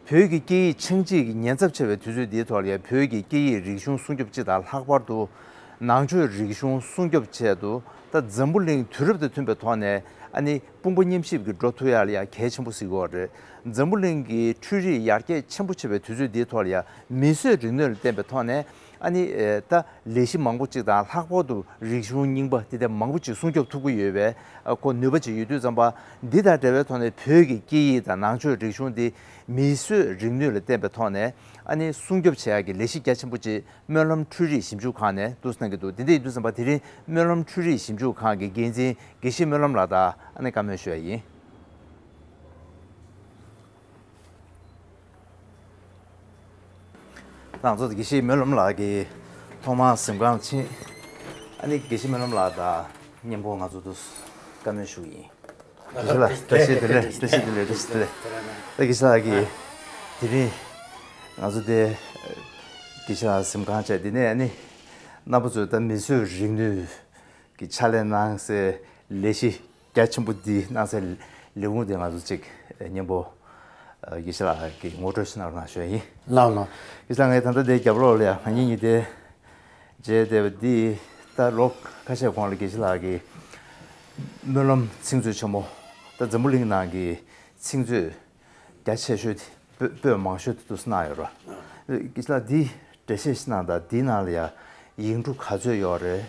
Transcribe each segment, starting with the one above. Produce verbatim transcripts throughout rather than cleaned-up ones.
བོད་ཀྱི་སྐད་ཡིག་ཆག་འཇིག་གི་ཉེན་ཚབས་ཆེ་བའི་དུས་ཚོད་འདིའི་ཐོག་ལ་ཡང་བོད་ཀྱི་སྐད་ཡིག་རིག་གཞུང་སྲུང་སྐྱོབ་སྤྱི་དང་ལྷག་པར་དུ་ནང་ཆོས་རིག་གཞུང་སྲུང་སྐྱོབ་ཆེད་དུ་ད་འཛམ་བུ་གླིང་དུས་རབས་དང་མཐུན་པའི་ཐོག་ནས་ཨ་ནི་དཔུང་པ་མཉམ་གཤིབ་ཀྱིས་འགྲོ་ཐུབ་ཡག་ལ་ཡང་གལ་ཆེན་པོ་གཟིགས་ཀྱི་ཡོད་རེད། འཛམ་བུ་གླིང་གི་འཕྲུལ་རིག་ཡར་རྒྱས་ཆེན་པོ་ཆེ་བའི་དུས་ཚོད་འདིའི་ཐོག་ལ་ཡང་མིས་བཟོས་རིག་ནུས་ལ་བརྟེན་པའི་ཐོག་ནས་ཨ་ནི་ད་ལས་གཞི་མང་པོ་ཅིག་དང་ལྷག་པར་དུ་རིག་གཞུང་རྙིང་པ་དེ་འདྲ་མང་པོ་ཅིག་སྲུང་སྐྱོབ་ཐུབ་ཀྱི་ཡོད་པའི་ཁོ་ནུས་པ་ཅིག་ཡོད་དུས་ཙམ་པ། འདི་དང་འབྲེལ་བའི་ཐོག་ནས་བོད་ཀྱི་སྐད་ཡིག་དང་ནང་ཆོས་རིག་གཞུང་འདི་མིས་བཟོས་རིག་ནུས་ལ་བརྟེན་པའི་ཐོག་ནས་ཨ་ནི་སྲུང་སྐྱོབ་བྱེད་ཡག་གི་ལས་གཞི་རྒྱ་ཆེན་པོ་ཅིག་སྨོན་ལམ་འཕྲུལ་རིག་ཞིབ་འཇུག་ཁང་ནས་འདུག་སེ་གནང་གི་འདུག་དེ་འདྲ་ཡིན་དུས་ཙམ་པ་དེ་རིང་སྨོན་ལམ་འཕྲུལ་རིག་ཞིབ་འཇུག་ཁང་གི་འགན་འཛིན་དགེ་བཤེས་སྨོན་ལམ་ལགས་དང་ཨ་ནི་བཀའ་མོལ་ཞུ་ཡ་ཡིན། ང་ཚོ་དགེ་བཤེས་སྨོན་ལམ་ལགས་ཀྱིས་ཐོག་མར་གཟིམ་ཁང་ཕྱིན། ཨ་ནི་དགེ་བཤེས་སྨོན་ལམ་ལགས་དང་མཉམ་པོ་ང་ཚོ་འདུག་བཀའ་མོལ་ཞུ་གི་ཡིན། དགེ་བཤེས་ལགས་བཀྲ་ཤིས་བདེ་ལེགས། བཀྲ་ཤིས་བདེ་ལེགས། བཀྲ་ཤིས་བདེ་ལེགས། ད་དགེ་བཤེས་ལགས་ཀྱིས་དེ་རིང་ང་ཚོ་དེ་དགེ་བཤེས་ལགས་གཟིམ་ཁང་བྱས། དེ་ནས་ཨ་ནི་རྣམ་པ་ཚོས་ད་མིས་བཟོས་རིག་ནུས་ཀྱི་ཕྱག་ལས་གནང་སའི་ལས་གཞི་རྒྱ་ཆེན་པོ་འདི་གནང་སའི་ལས་ཁུངས་དེ་ང་ཚོ་གཅིག་མཉམ་པོ་དགེ་བཤེས་ལགས་ཀྱིས་ངོ་སྤྲོད་ཞུ་གནང་རོགས་གནང་ཞུ་ཡ་ཡིན། ལགས་ལགས། དགེ་བཤེས་ལགས། ངས་ད་ལྟ་འདིའི་རྒྱབ་ལོགས་ལ་ཡང་ང་གཉིས་གཉིས་དེ་མཇལ་བསྡད་པ་འདི་ད་ལོ་ཁ་ཤས་གོང་ལ་དགེ་བཤེས་ལགས་ཀྱིས་སྨོན་ལམ་ཚིག་མཛོད་ཆེན་མོ་ད་འཛམ་བུ་གླིང་ནང་གི་ཚིག་མཛོད་རྒྱ་ཆེ་ཤོས་དེ་སྤོས་སྤོས་མང་ཤོས་དེ་འདུག་སེ་གནང་ཡོད་རེད། དགེ་བཤེས་ལགས་འདི་འགྲེལ་བཤད་ཞིག་གནང་དང་། འདི་ནང་ལ་ཡང་ཡིག་འབྲུ་ག་ཚོད་ཡོད་རེད།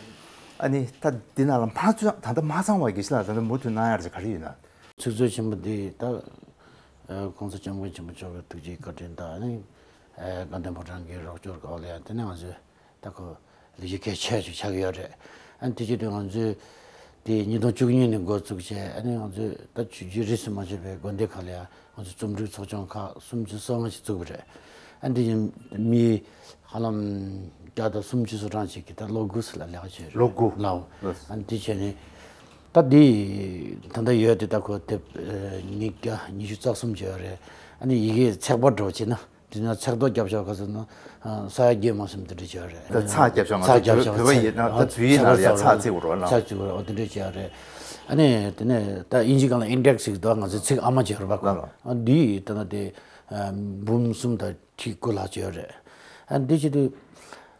ཨ་ནི་ད་འདི་ནང་ལ་མ་ཚང་ད་ལྟ་མ་ཚང་བ་དགེ་བཤེས་ལགས་ད་ལྟ་མུ་མཐུད་གནང་ཡག་ཅིག་ག་རེ་ཡོད་ན། ཚིག་མཛོད་ཆེན་པོ་འདི་ད་༸གོང་ས་༸སྐྱབས་མགོན་ཆེན་པོ་མཆོག་གི་ཐུགས་རྗེའི་བཀའ་དྲིན་དང་། ཨ་ནི་དགའ་ལྡན་ཕོ་བྲང་གི་རོགས་སྐྱོར་འོག་ལ་ཡང་དེ་ནས་ང་ཚོས་ད་ཁོ་ལས་གཞི་གལ་ཆེ་ཞིག་ཆགས་ཀྱི་ཡོད་རེད། ཨ་ནི་དེ་བྱེད་དུས་ང་ཚོས་དེ་ཉིས་སྟོང་བཅུ་གཉིས་ནས་འགོ་བཙུགས་བྱས། ཨ་ནི་ང་ཚོས་ད་ཆུང་ཆུང་རིས་སུ་མ་ཆད་པའི་དགོན་སྡེ་ཁག་ལ་ཡང་ང་ཚོས་རྩོམ་སྒྲིག་ཚོགས་ཆུང་ཁག་སུམ་ཅུ་སོ་ལྔ་ཞིག་བཙུགས་པ་རེད། ཨ་ནི་དེ་བཞིན་མི་ཧ་ལམ་བརྒྱ་དང་སུམ་ཅུ་སོ་གྲངས་ཅིག་གིས་ད་ལོ་དགུ་ཙམ་ལ་ལས་ཀ་བྱས་རེད། ལོ་དགུ། ལའོ། ལགས། ཨ་ནི་དེ་བྱས་ནས་ད་དེ་ད་ལྟ་ཡོད་དེ་ད་ཁོ་དེབ་ཉིས་བརྒྱ་ཉི་ཤུ་རྩ་གསུམ་བྱས་ཡོད་རེད། ཨ་ནི་ཡི་གེ་ཚེག་བར་འགྲོ་བྱས་ན། དེ་ནས་ཚེག་ཐོ་རྒྱབ་ཤོག་ག་ཟེར་ན། ཨ། ས་ཡ་བརྒྱད་མ་ཟིན་དེ་འདྲ་བྱས་རེད། ད་ཚེག་རྒྱབ་ཤོག་ང་ཚོ་བོད་པ་ཡིན་ན་ད་བོད་ཡིག་ནང་ལ་ཡ་ཚེག་བརྩི་དགོས་རེད་ལ། ཚེག་བརྩི་དགོས་རེད། འོ་དེ་འདྲ་བྱས་རེད། ཨ་ནི་དེ་ནས་ད་དབྱིན་ཇི་སྒང་ལ་ཨིན་ཌེག་སི་ཟེར་གི་འདུག་ང་ཚོས་ཚིག་ཨ་མ་བྱས་རེད་པ་ཁོ། ལ་ལ། ཨ་འདི་ད་ནི་དེ་འབུམ་གསུམ་དང་ཁྲི་དགུ་ལྷག་བྱས་རེད། ཨ་འདི་བྱེད་དུས་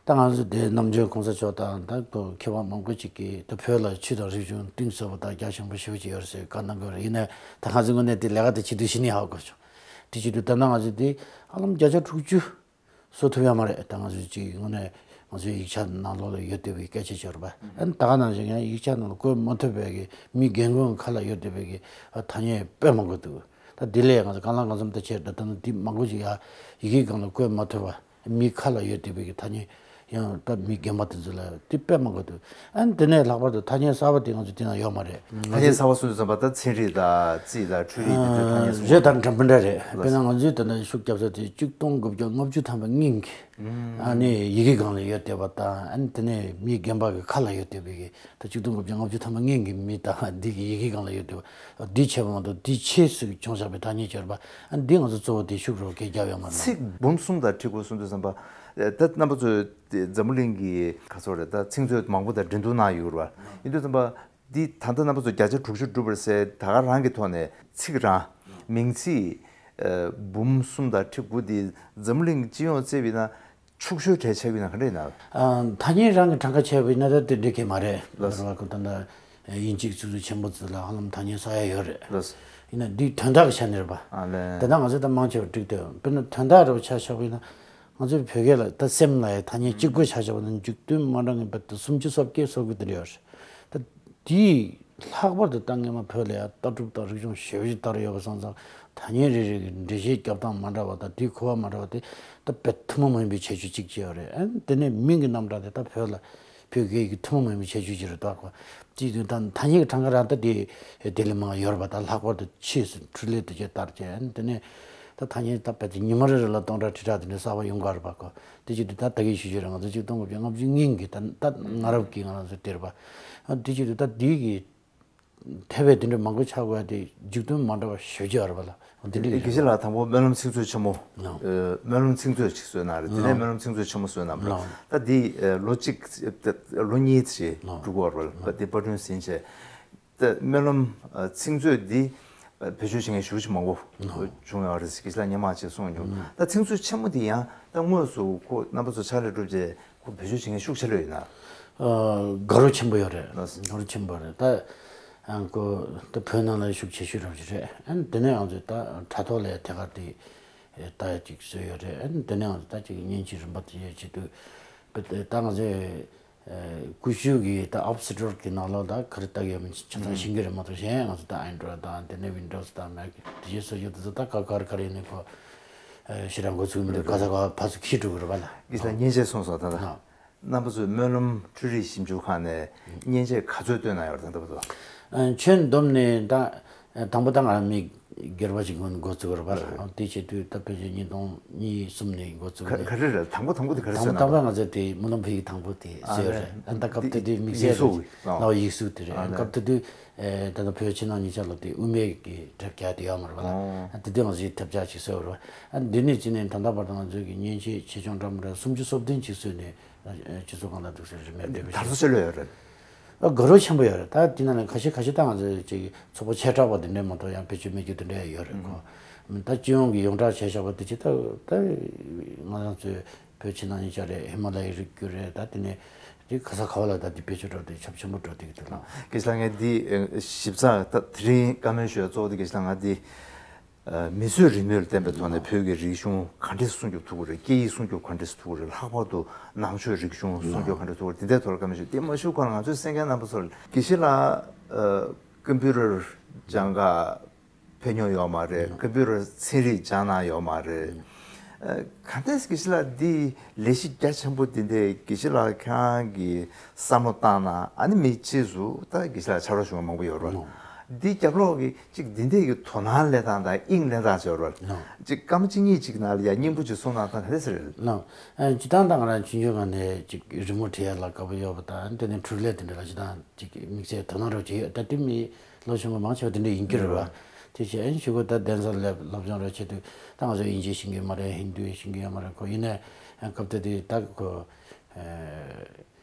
ད་ང་ཚོ་དེ་ནམ་རྒྱུན་གོང་ས་མཆོག་དང་ད་མཁས་པ་མང་པོ་ཅིག་གིས་ད་བོད་ལ་ཆོས་དང་རིག་གཞུང་གཏིང་ཟབ་པོ་དང་རྒྱ་ཆེན་པོ་ཞེ་པོ་ཅིག་ཡོད་རེད་ཟེར་བཀའ་གནང་གི་རེད། ཡིན་ནའི་ད་ང་ཚོའི་ངོས་ནས་དེ་ལས་ཀ་དེ་བྱེད་དུས་གཞི་ནས་ཧ་གོ་བྱུང་། དེ་བྱེད་དུས་ད་ལྟ་ང་ཚོས་དེ་ཧ་ལམ་བརྒྱ་ཆ་དྲུག་ཅུ་བཟོ་ཐུབ་ཡ་མ་རེད། ད་ང་ཚོས་ཅིག་དངོས་གནས་ང་ཚོའི་ཡིག་ཆ་ནང་ལོགས་ལ་ཡོད་བསྡད་པའི་སྐད་ཆ་ཅིག་ཡོད་རེད་པ། ཨ་ནི་ད་ག་ནང་བཞིན་ཡང་ཡིག་ཆ་ནང་ལ་བཀོད་མ་ཐུབ་པའི་གི་མི་རྒན་རྒོན་ཁ་ལ་ཡོད་བསྡད་པའི་གི་ཐ་སྙད་དཔེ་མང་པོ་འདུག་ད་དེ་ལས་ང་ཚོ་གང་ལ་གང་འཚམ་ད་བྱས། ད་ལྟ་ནི་འདི་མང་པོ་ཅིག་ཡ་ཡི་གེ་སྒང་ལ་བཀོད་མ་ཐུབ་པ། མི་ཁ་ལ་ཡོད་བསྡད་པའི་གི་ཐ་སྙད་ཡང་ད་མི་རྒན་པ་དེ་ཚོ་ལ་དེ་དཔེ་མང་པོ་འདུག་ཨ་ནི་དེ་ནས་ལྷག་པར་དུ་ཐ་སྙད་གསར་པ་དེ་ང་ཚོ་དེ་ན་ཡོད་མ་རེད། ཐ་སྙད་གསར་པ་སུ་ཙམ་པ་ད་ཚན་རིག་དང་རྩིས་དང་འཕྲུལ་རིག་དེ་ཚོའི་ཐ་སྙད་སུ་རེད། ད་འདྲ་མི་འདྲ་རེད། དཔེར་ན་ང་ཚོས་ད་ལྟ་ཤུགས་རྒྱབ་ས་དེ་ཆིག་སྟོང་དགུ་བརྒྱ་ལྔ་བཅུ་ཐམ་པ་སྔོན་གྱི་ཨ་ནི་ཡི་གེ་སྒང་ལ་ཡོད་བསྡད་པ་དང་། ཨ་ནི་དེ་ནས་མི་རྒན་པ་གི་ཁ་ལ་ཡོད་བསྡད་པའི་གི་ད་ཆིག་སྟོང་དགུ་བརྒྱ་ལྔ་བཅུ་ཐམ་པ་སྔོན་གྱི་མི་དང་འདི་གི་ཡི་གེ་སྒང་ལ་ཡོད་བསྡད་པ། འདི་བྱས་པ་མ་གཏོགས་འདི་ཕྱིས་སུ་བྱུང་བཞག་པའི་ཐ་སྙད་ཅིག་ཡོད་རེད་པ། ཨ་འདི་ང་ཚོ་གཙོ་བོ་དེ་ཤུགས་རོགས་སྐད་རྒྱབ་ཡོད་མ་རེད། ཚིག་འབུམ་གསུམ་དང་ཁྲི་དགུ་གསུང་དུས་ཙམ་པ། ད་རྣམ་པ་ཚོས་འཛམ་བུ་གླིང་གི་ག་ཚོད་རེད། ད་ཚིག་མཛོད་མང་པོ་དང་འགྲན་བསྡུར་གནང་ཡོད་རེད་པ། ཡིན་དུས་ཙམ་པ་འདི་ད་ལྟ་རྣམ་པ་ཚོ་བརྒྱ་ཆ་དྲུག་ཅུ་འགྲུབ་པ་རེད་ཟེར། ད་ག་རང་གི་ཐོག་ནས་ཚིག་རང་མིང་ཚིག་འབུམ་གསུམ་དང་ཁྲི་དགུ་འདི་འཛམ་བུ་གླིང་སྤྱི་ཡོངས་བརྩིས་པ་ཡིན་ན། ཕྱུག་ཤོས་གྲས་ཆགས་ཀྱི་ཡོད་ན་ག་འདྲ་ཡིན་ན། ཨ། ཐ་སྙད་རང་གི་གྲངས་ཀ་བྱས་པ་ཡིན་ན་ད་དེ་འགྲིག་གི་མ་རེད། ལགས། རེད་བ་ཁོ་ད་ལྟ་དབྱིན་ཇིའི་ཚིག་མཛོད་ཆེན་པོ་ཚོ་ལ་ཧ་ལམ་ཐ་སྙད་གསོག་ཡ་ཡོད་རེད། ལགས། ཡིན་ན་འདི་དོན་དག་གི་ཆ་ནས་རེད་པ། ཨ་ལས། དེ་ན་ང་ཚོ་ད་མང་ཆེ་བ་འགྲིག་འདུག་དཔེར་ན་དོན་དག་རེ་བ་ཆ་བཞག་པ་ཡིན་ན། ང་ཚོའི་བོད་སྐད་ལ་ད་སེམས་ལ་ཡ་ཐ་སྙད་གཅིག་པོ་ཆ་བཞག་པ་ན་མཇུག་དོན་མ་འདྲ་ངེས་པ་དེ་སུམ་ཅུ་སོ་བརྒྱད་སོ་དགུ་དེ་འདྲ་ཡོད་རེད། ད་དེའི་ལྷག་པར་དུ་ད་སྔོན་མ་བོད་ལ་ཡང་ལྟ་གྲུབ་དང་རིག་གཞུང་ཞེ་པོ་ཅིག་དར་ཡོད་པ་སོང་ཙང་། ཐ་སྙད་རེ་རེ་གི་འགྲེལ་བཤད་རྒྱབ་སྟངས་མ་འདྲ་བ་དང་དེའི་གོ་བ་མ་འདྲ་བ་དེ་ད་དཔེ་ཐུན་མོང་མ་ཡིན་པའི་ཁྱད་ཆོས་གཅིག་ཅིག་ཡོད་རེད། ཨ་ནི་དེ་ནས་མིང་གི་རྣམ་གྲངས་དེ་ད་བོད་ལ་བོད་སྐད་ཀྱི་ཐུན་མོང་མ་ཡིན་པའི་ཁྱད་ཆོས་ཅིག་རེད། ད་གོ་དེ་དུས་ད་ཐ་སྙད་ཀྱི་གྲངས་ཀ་རང་ད་དེ་དེ་ལས་མང་ཡོད་རེད་པ། ད་ལྷག་པར་དུ་ཕྱིས་སུ་འཕྲུལ་ལས་དེ་ཅིག་དར་བྱས། ཨ་ནི་དེ་ནས་ད་ཐ་སྙད་ད་དཔེ་དེ་ཉི་མ་རེ་རེ་ལ་སྟོང་ཕྲག་ཁྲི་ཕྲག་དེ་འདྲ་གསར་པ་ཡོང་གི་རེད་པ་གོ་དེ་བྱེད་དུས་ད་ད་གིན་ཞུ་རྒྱུ་རེད། ང་ཚོ་ཆིག་སྟོང་དགུ་བརྒྱ་ལྔ་བཅུ་སྔོན་གྱི་ད་ད་སྔ་རབས་ཀྱི་ང་རང་ཚོ་དེ་རེད་པ། ཨ་དེ་བྱེད་དུས་ད་དེ་གི་ཐེ་བའི་དེ་འདྲ་མང་པོ་ཆགས་དགོས་ཡ་དེ་མཇུག་དོན་མ་འདྲ་བ་ཞེ་པོ་ཅིག་ཡོད་རེད་པ་ལ། འོ་དེ་འདྲ་དགེ་བཤེས་ལགས་དང་པོ་སྨོན་ལམ་ཚིག་མཛོད་ཆེན་མོ། ལགས། ཨ་སྨོན་ལམ་ཚིག་མཛོད་ཅིག་བཟོས་གནང་རེད། དེ་ནས་ལགས། སྨོན་ལམ་ཚིག་མཛོད་ཆེན་མོ་བཟོས་གནང་རེད། ལགས། ད་དེ་ཨ་ལོ་གཅིག་ཨ་ལོ་གཉིས་ཙམ་ལགས། འགྲོ་གི་ཡོད་རེད་པ། ལགས། དེ་པར་སྐྲུན་ཟིན་བྱས། ད་སྨོན་ལམ་ཨ་ཚིག་མཛོད་འདི་ བེད་སྤྱོད་བྱེད་མཁན་ཞེ་པོ་ཅིག་མང་པོ་བྱུང་ཡོད་རེད་ཟེར་སྐད་ཆ་ལ་སྔོན་མ་ཅིག་གསུངས་ཡོད། ད་ཚིག་མཛོད་ཆེན་མོ་དེ་ཡང་ད་དངོས་སུ་ཁོ་རྣམ་པ་ཚོ་ཕྱག་ལས་སྒྲུབ་རྗེས་ཁོ་བེད་སྤྱོད་བྱེད་མཁན་ཤུགས་ཆེ་ལོས་ཡིན་ན། ཨ་དགའ་རབ་ཆེན་པོ་ཡོད་རེད། ལགས་སོ། དགའ་རབ་ཆེན་པོ་རེད། ད་ཨ་ཁོ་ད་བོད་ནང་ལ་ཤུགས་ཆེ་ཤོས་རང་ཅིག་རེད། ཨ་དེ་ནས་ང་ཚོས་ད་དྲ་ཐོག་ལ་ཐད་ཀར་དེ་ད་ཅིག་བཟོས་ཡོད་རེད། ཨ་དེ་ནས་ང་ཚོས་ད་ཅིག་མཉེན་ཆས་རིམ་པ་དེ་ཡོད་ཆེད་དུ་ད་ང་ཚོས། ཨ་ཀུ་ཤུ་གི་ད་ཨོབ་སི་ཊོར་གི་ནང་ལོགས་ད་ག་རེ་བཏགས་ཡོད་མེད་ཆ་ཚང་ཤེས་ཀྱི་རེད་མ་གཏོགས། གཞན་ང་ཚོ་ད་ཨན་ཌོ་རོའི་ཌི་དང་དེ་ནས་ཝིན་ཌོ་སི་དང་མེག་དེ་བཞིན་སོ་སོ་དེ་ཚོ་ད་ག་ག་རེ་ག་རེ་ཡིན་ནའི་ཁོ་ཨ་ཞེ་དྲག་འགོ་ཚུགས་མི་འདུག། ག་ས་ག་ཕར་ཚུར་འཁྱེར་འགྲོ་གི་རེད་པ་ལགས། ཨ་ངས་ད་སྙན་ཆེན་གསུངས་སོང་། ད་ད་ཨ་རྣམ་པ་ཚོས་སྨོན་ལམ་འཕྲུལ་རིག་ཞིབ་འཇུག་ཁང་ནས་སྙན་ཆེན་ག་ཚོད་བཏོན་གནང་ཡོད་རེད། ད་ལྟ་བར་དུ། ཨ་ཁྱོན་བསྡོམས་ནས་ད་དང་པོ་ད་ང་རང་མི་སྒེར་པ་ཞིག་ངོས་ནས་འགོ་བཙུགས་པ་རེད་པ། དེ་བྱེད་དུས་ད་ཕལ་ཆེར་ཉིས་སྟོང་གཉིས་གསུམ་ནས་འགོ་བཙུགས་ག་ནས། ག་རེ་རེད། དང་པོ་དང་པོ་དེ་ག་རེ་དང་པོ་བཟོས་དང་པོ་གནང་ང་ཚོ་དེ་སྨོན་ལམ་འཕུར་ཡིག་དང་པོ་དེ་ཨ་བཟོས་རེད། རེད། ཨ་ད་སྐབས་དེ་དུས་དམིགས་ཡིག་བསལ་གཟུགས་རེད། ཡིག་གཟུགས་དེ་རེད། ཨ་ཨ་རེད། སྐབས་དེ་དུས་ཨེ་ད་ལྟ་བོད་ཕྱི་ནང་གཉིས་ཆ་ལ་དེ་དབུ་མེད་ཀྱི་དྲ་རྒྱ་དེ་ཡོད་མ་རེད་པ་ལགས། ཨོ། ཨ་དེ་དུས་ང་ཚོས་ཐབས་ཆག་ཅིག་བཟོས་པ་རེད་པ། ཨ་འདི་ནས་བྱས་ནས་ད་ལྟ་བར་དུ་ང་ཚོས་ཀྱི་མཉེན་ཆས་ཆེ་ཆུང་འདྲ་མི་འདྲ་སུམ་ཅུ་སོ་བདུན་ཅིག་བཟོས་ནས་སྤྱི་ཚོགས་ཁང་ལ་འདུག་ཟེར་རིན་མེད་སྤྲད་པ་ཞིག་དར་སོ་ཆེ་ལོས་ཡོད་རེད། ཨ་དགའ་རབ་ཆེན་པོ་ཡོད་རེད། ད་དེ་ནང་ནས་ཁ་ཤས་ཁ་ཤས་ད་ང་ཚོ་ཅིག་ཚོགས་པ་བྱེ་བྲག་པ་དེ་འདྲས་མ་གཏོགས་ཡང་བེད་སྤྱོད་མེད་རྒྱུ་དེ་འདྲས་ཡོད་རེད་ཁོ། ད་སྤྱི་ཡོངས་ཀྱི་ཡོངས་གྲགས་བྱས་བཞག་པ་དེ་ཅི་ད་ད་ང་རང་ཚོའི་བོད་ཕྱི་ནང་གཉིས་ཆ་རེད། ཧི་མ་ལ་ཡའི་རི་རྒྱུད་རེད། ད་དེ་ནས་དེ་ག་ས་ག་བ་ལ་ད་དེ་བེད་སྤྱོད་འགྲོ་དེ་ཁྱབ་ཆེན་པོ་འགྲོ་དེ་གི་འདུག་ལགས། སྐད་ཆ་ལ་ངས་འདི་ཨ་ཞིབ་ཚགས་ད་དེ་རིང་བཀའ་མོལ་ཞུ་གཙོ་བོ་དེ་སྐད་ཆ་ལ་ང་འདི། ཨ་མི་གསོད་རིག་ནུས་ལ་བརྟེན་པའི་ཐོག་ནས་བོད་ཀྱི་རིག་གཞུང་ག་འདྲས་སྲུང་སྐྱོབ་ཐུབ་ཀྱི་རེད། སྐད་ཡིག་སྲུང་སྐྱོབ་ག་འདྲས་ཐུབ་ཀྱི་རེད། ལྷག་པར་དུ་ནང་ཆོས་རིག་གཞུང་སྲུང་སྐྱོབ་ག་འདྲས་ཐུབ་ཀྱི་རེད། འདི་འདྲའི་ཐོག་ལ་བཀའ་མོལ་ཞུ། དེ་མ་ཞུ་གོང་ལ་ང་ཚོའི་གསན་མཁན་རྣམ་པ་ཚོར་དགེ་བཤེས་ལགས་ཨ་ཀམ་པུ་ཊར་སྦྱང་ག་ཕེབས་མྱོང་ཡོད་མ་རེད། ཀམ་པུ་ཊར་ཚན་རིག་སྦྱང་གནང་ཡོད་མ་རེད། ཨ་ག་འདྲས་དགེ་བཤེས་ལགས་འདི་ལས་གཞི་རྒྱ་ཆེན་པོ་འདི་འདྲས་དགེ་བཤེས་ལགས་ཁྱེད་རང་གིས་བསམ་བློ་བཏང་ན། ཨ་ནི་མི་ཕྱིས་སུ་ད་དགེ་བཤེས་ལགས་ཕྱག་རོགས་ཞུ་མཁན་མང་པོ་ཡོད་རེད། འདི་རྒྱབ་ལོགས་ཀྱི་ཅིག་འདི་འདྲས་ཀྱི་དོ་སྣང་ལེན་སྟངས་དང་དབྱིངས་ལེན་སྟངས་ཟེར་བ་ལ། ལགས། ཅིག་སྐར་མ་གཅིག་གཉིས་ཅིག་ནང་ལ་ཡང་སྙིང་པོ་ཅིག་གསུང་གནང་སྟངས་ག་རེ་ཟེར་རེད། ལགས། ཨ་སྤྱིར་བཏང་ད་ང་རང་ཆུང་ཆུང་སྒང་ནས་ཅིག་རི་མོ་བྲིས་ཡ་ལ་དགའ་པོ་ཡོད་པ་དང་དེ་ནས་འཕྲུལ་ལས་དེ་འདྲ་ལ་སྤྱིར་བཏང་ཅིག་དམིགས་བསལ་དོ་སྣང་རོགས་བྱེད་ཡོད། ད་དེ་མི་ལོ་ཆུང་ངུ་མང་ཆེ་བ་དེ་འདྲ་ཡིན་གྱི་རེད་བ། དེ་བྱས་ཨ་ནི་གཞུག་གུ་ད་གདན་ས་སླེབས་སློབ་སྦྱོང་རོགས་བྱེད་དུས་ད་ང་ཚོ་དབྱིན་ཇི་ཤེས་ཀྱི་ཡོད་མ་རེད། ཧིན་དུ་ཤེས་ཀྱི་ཡོད་མ་རེད་ཁོ། ཡིན་ནའི་སྐབས་དེ་དུས་ད་ཁོ། དེ་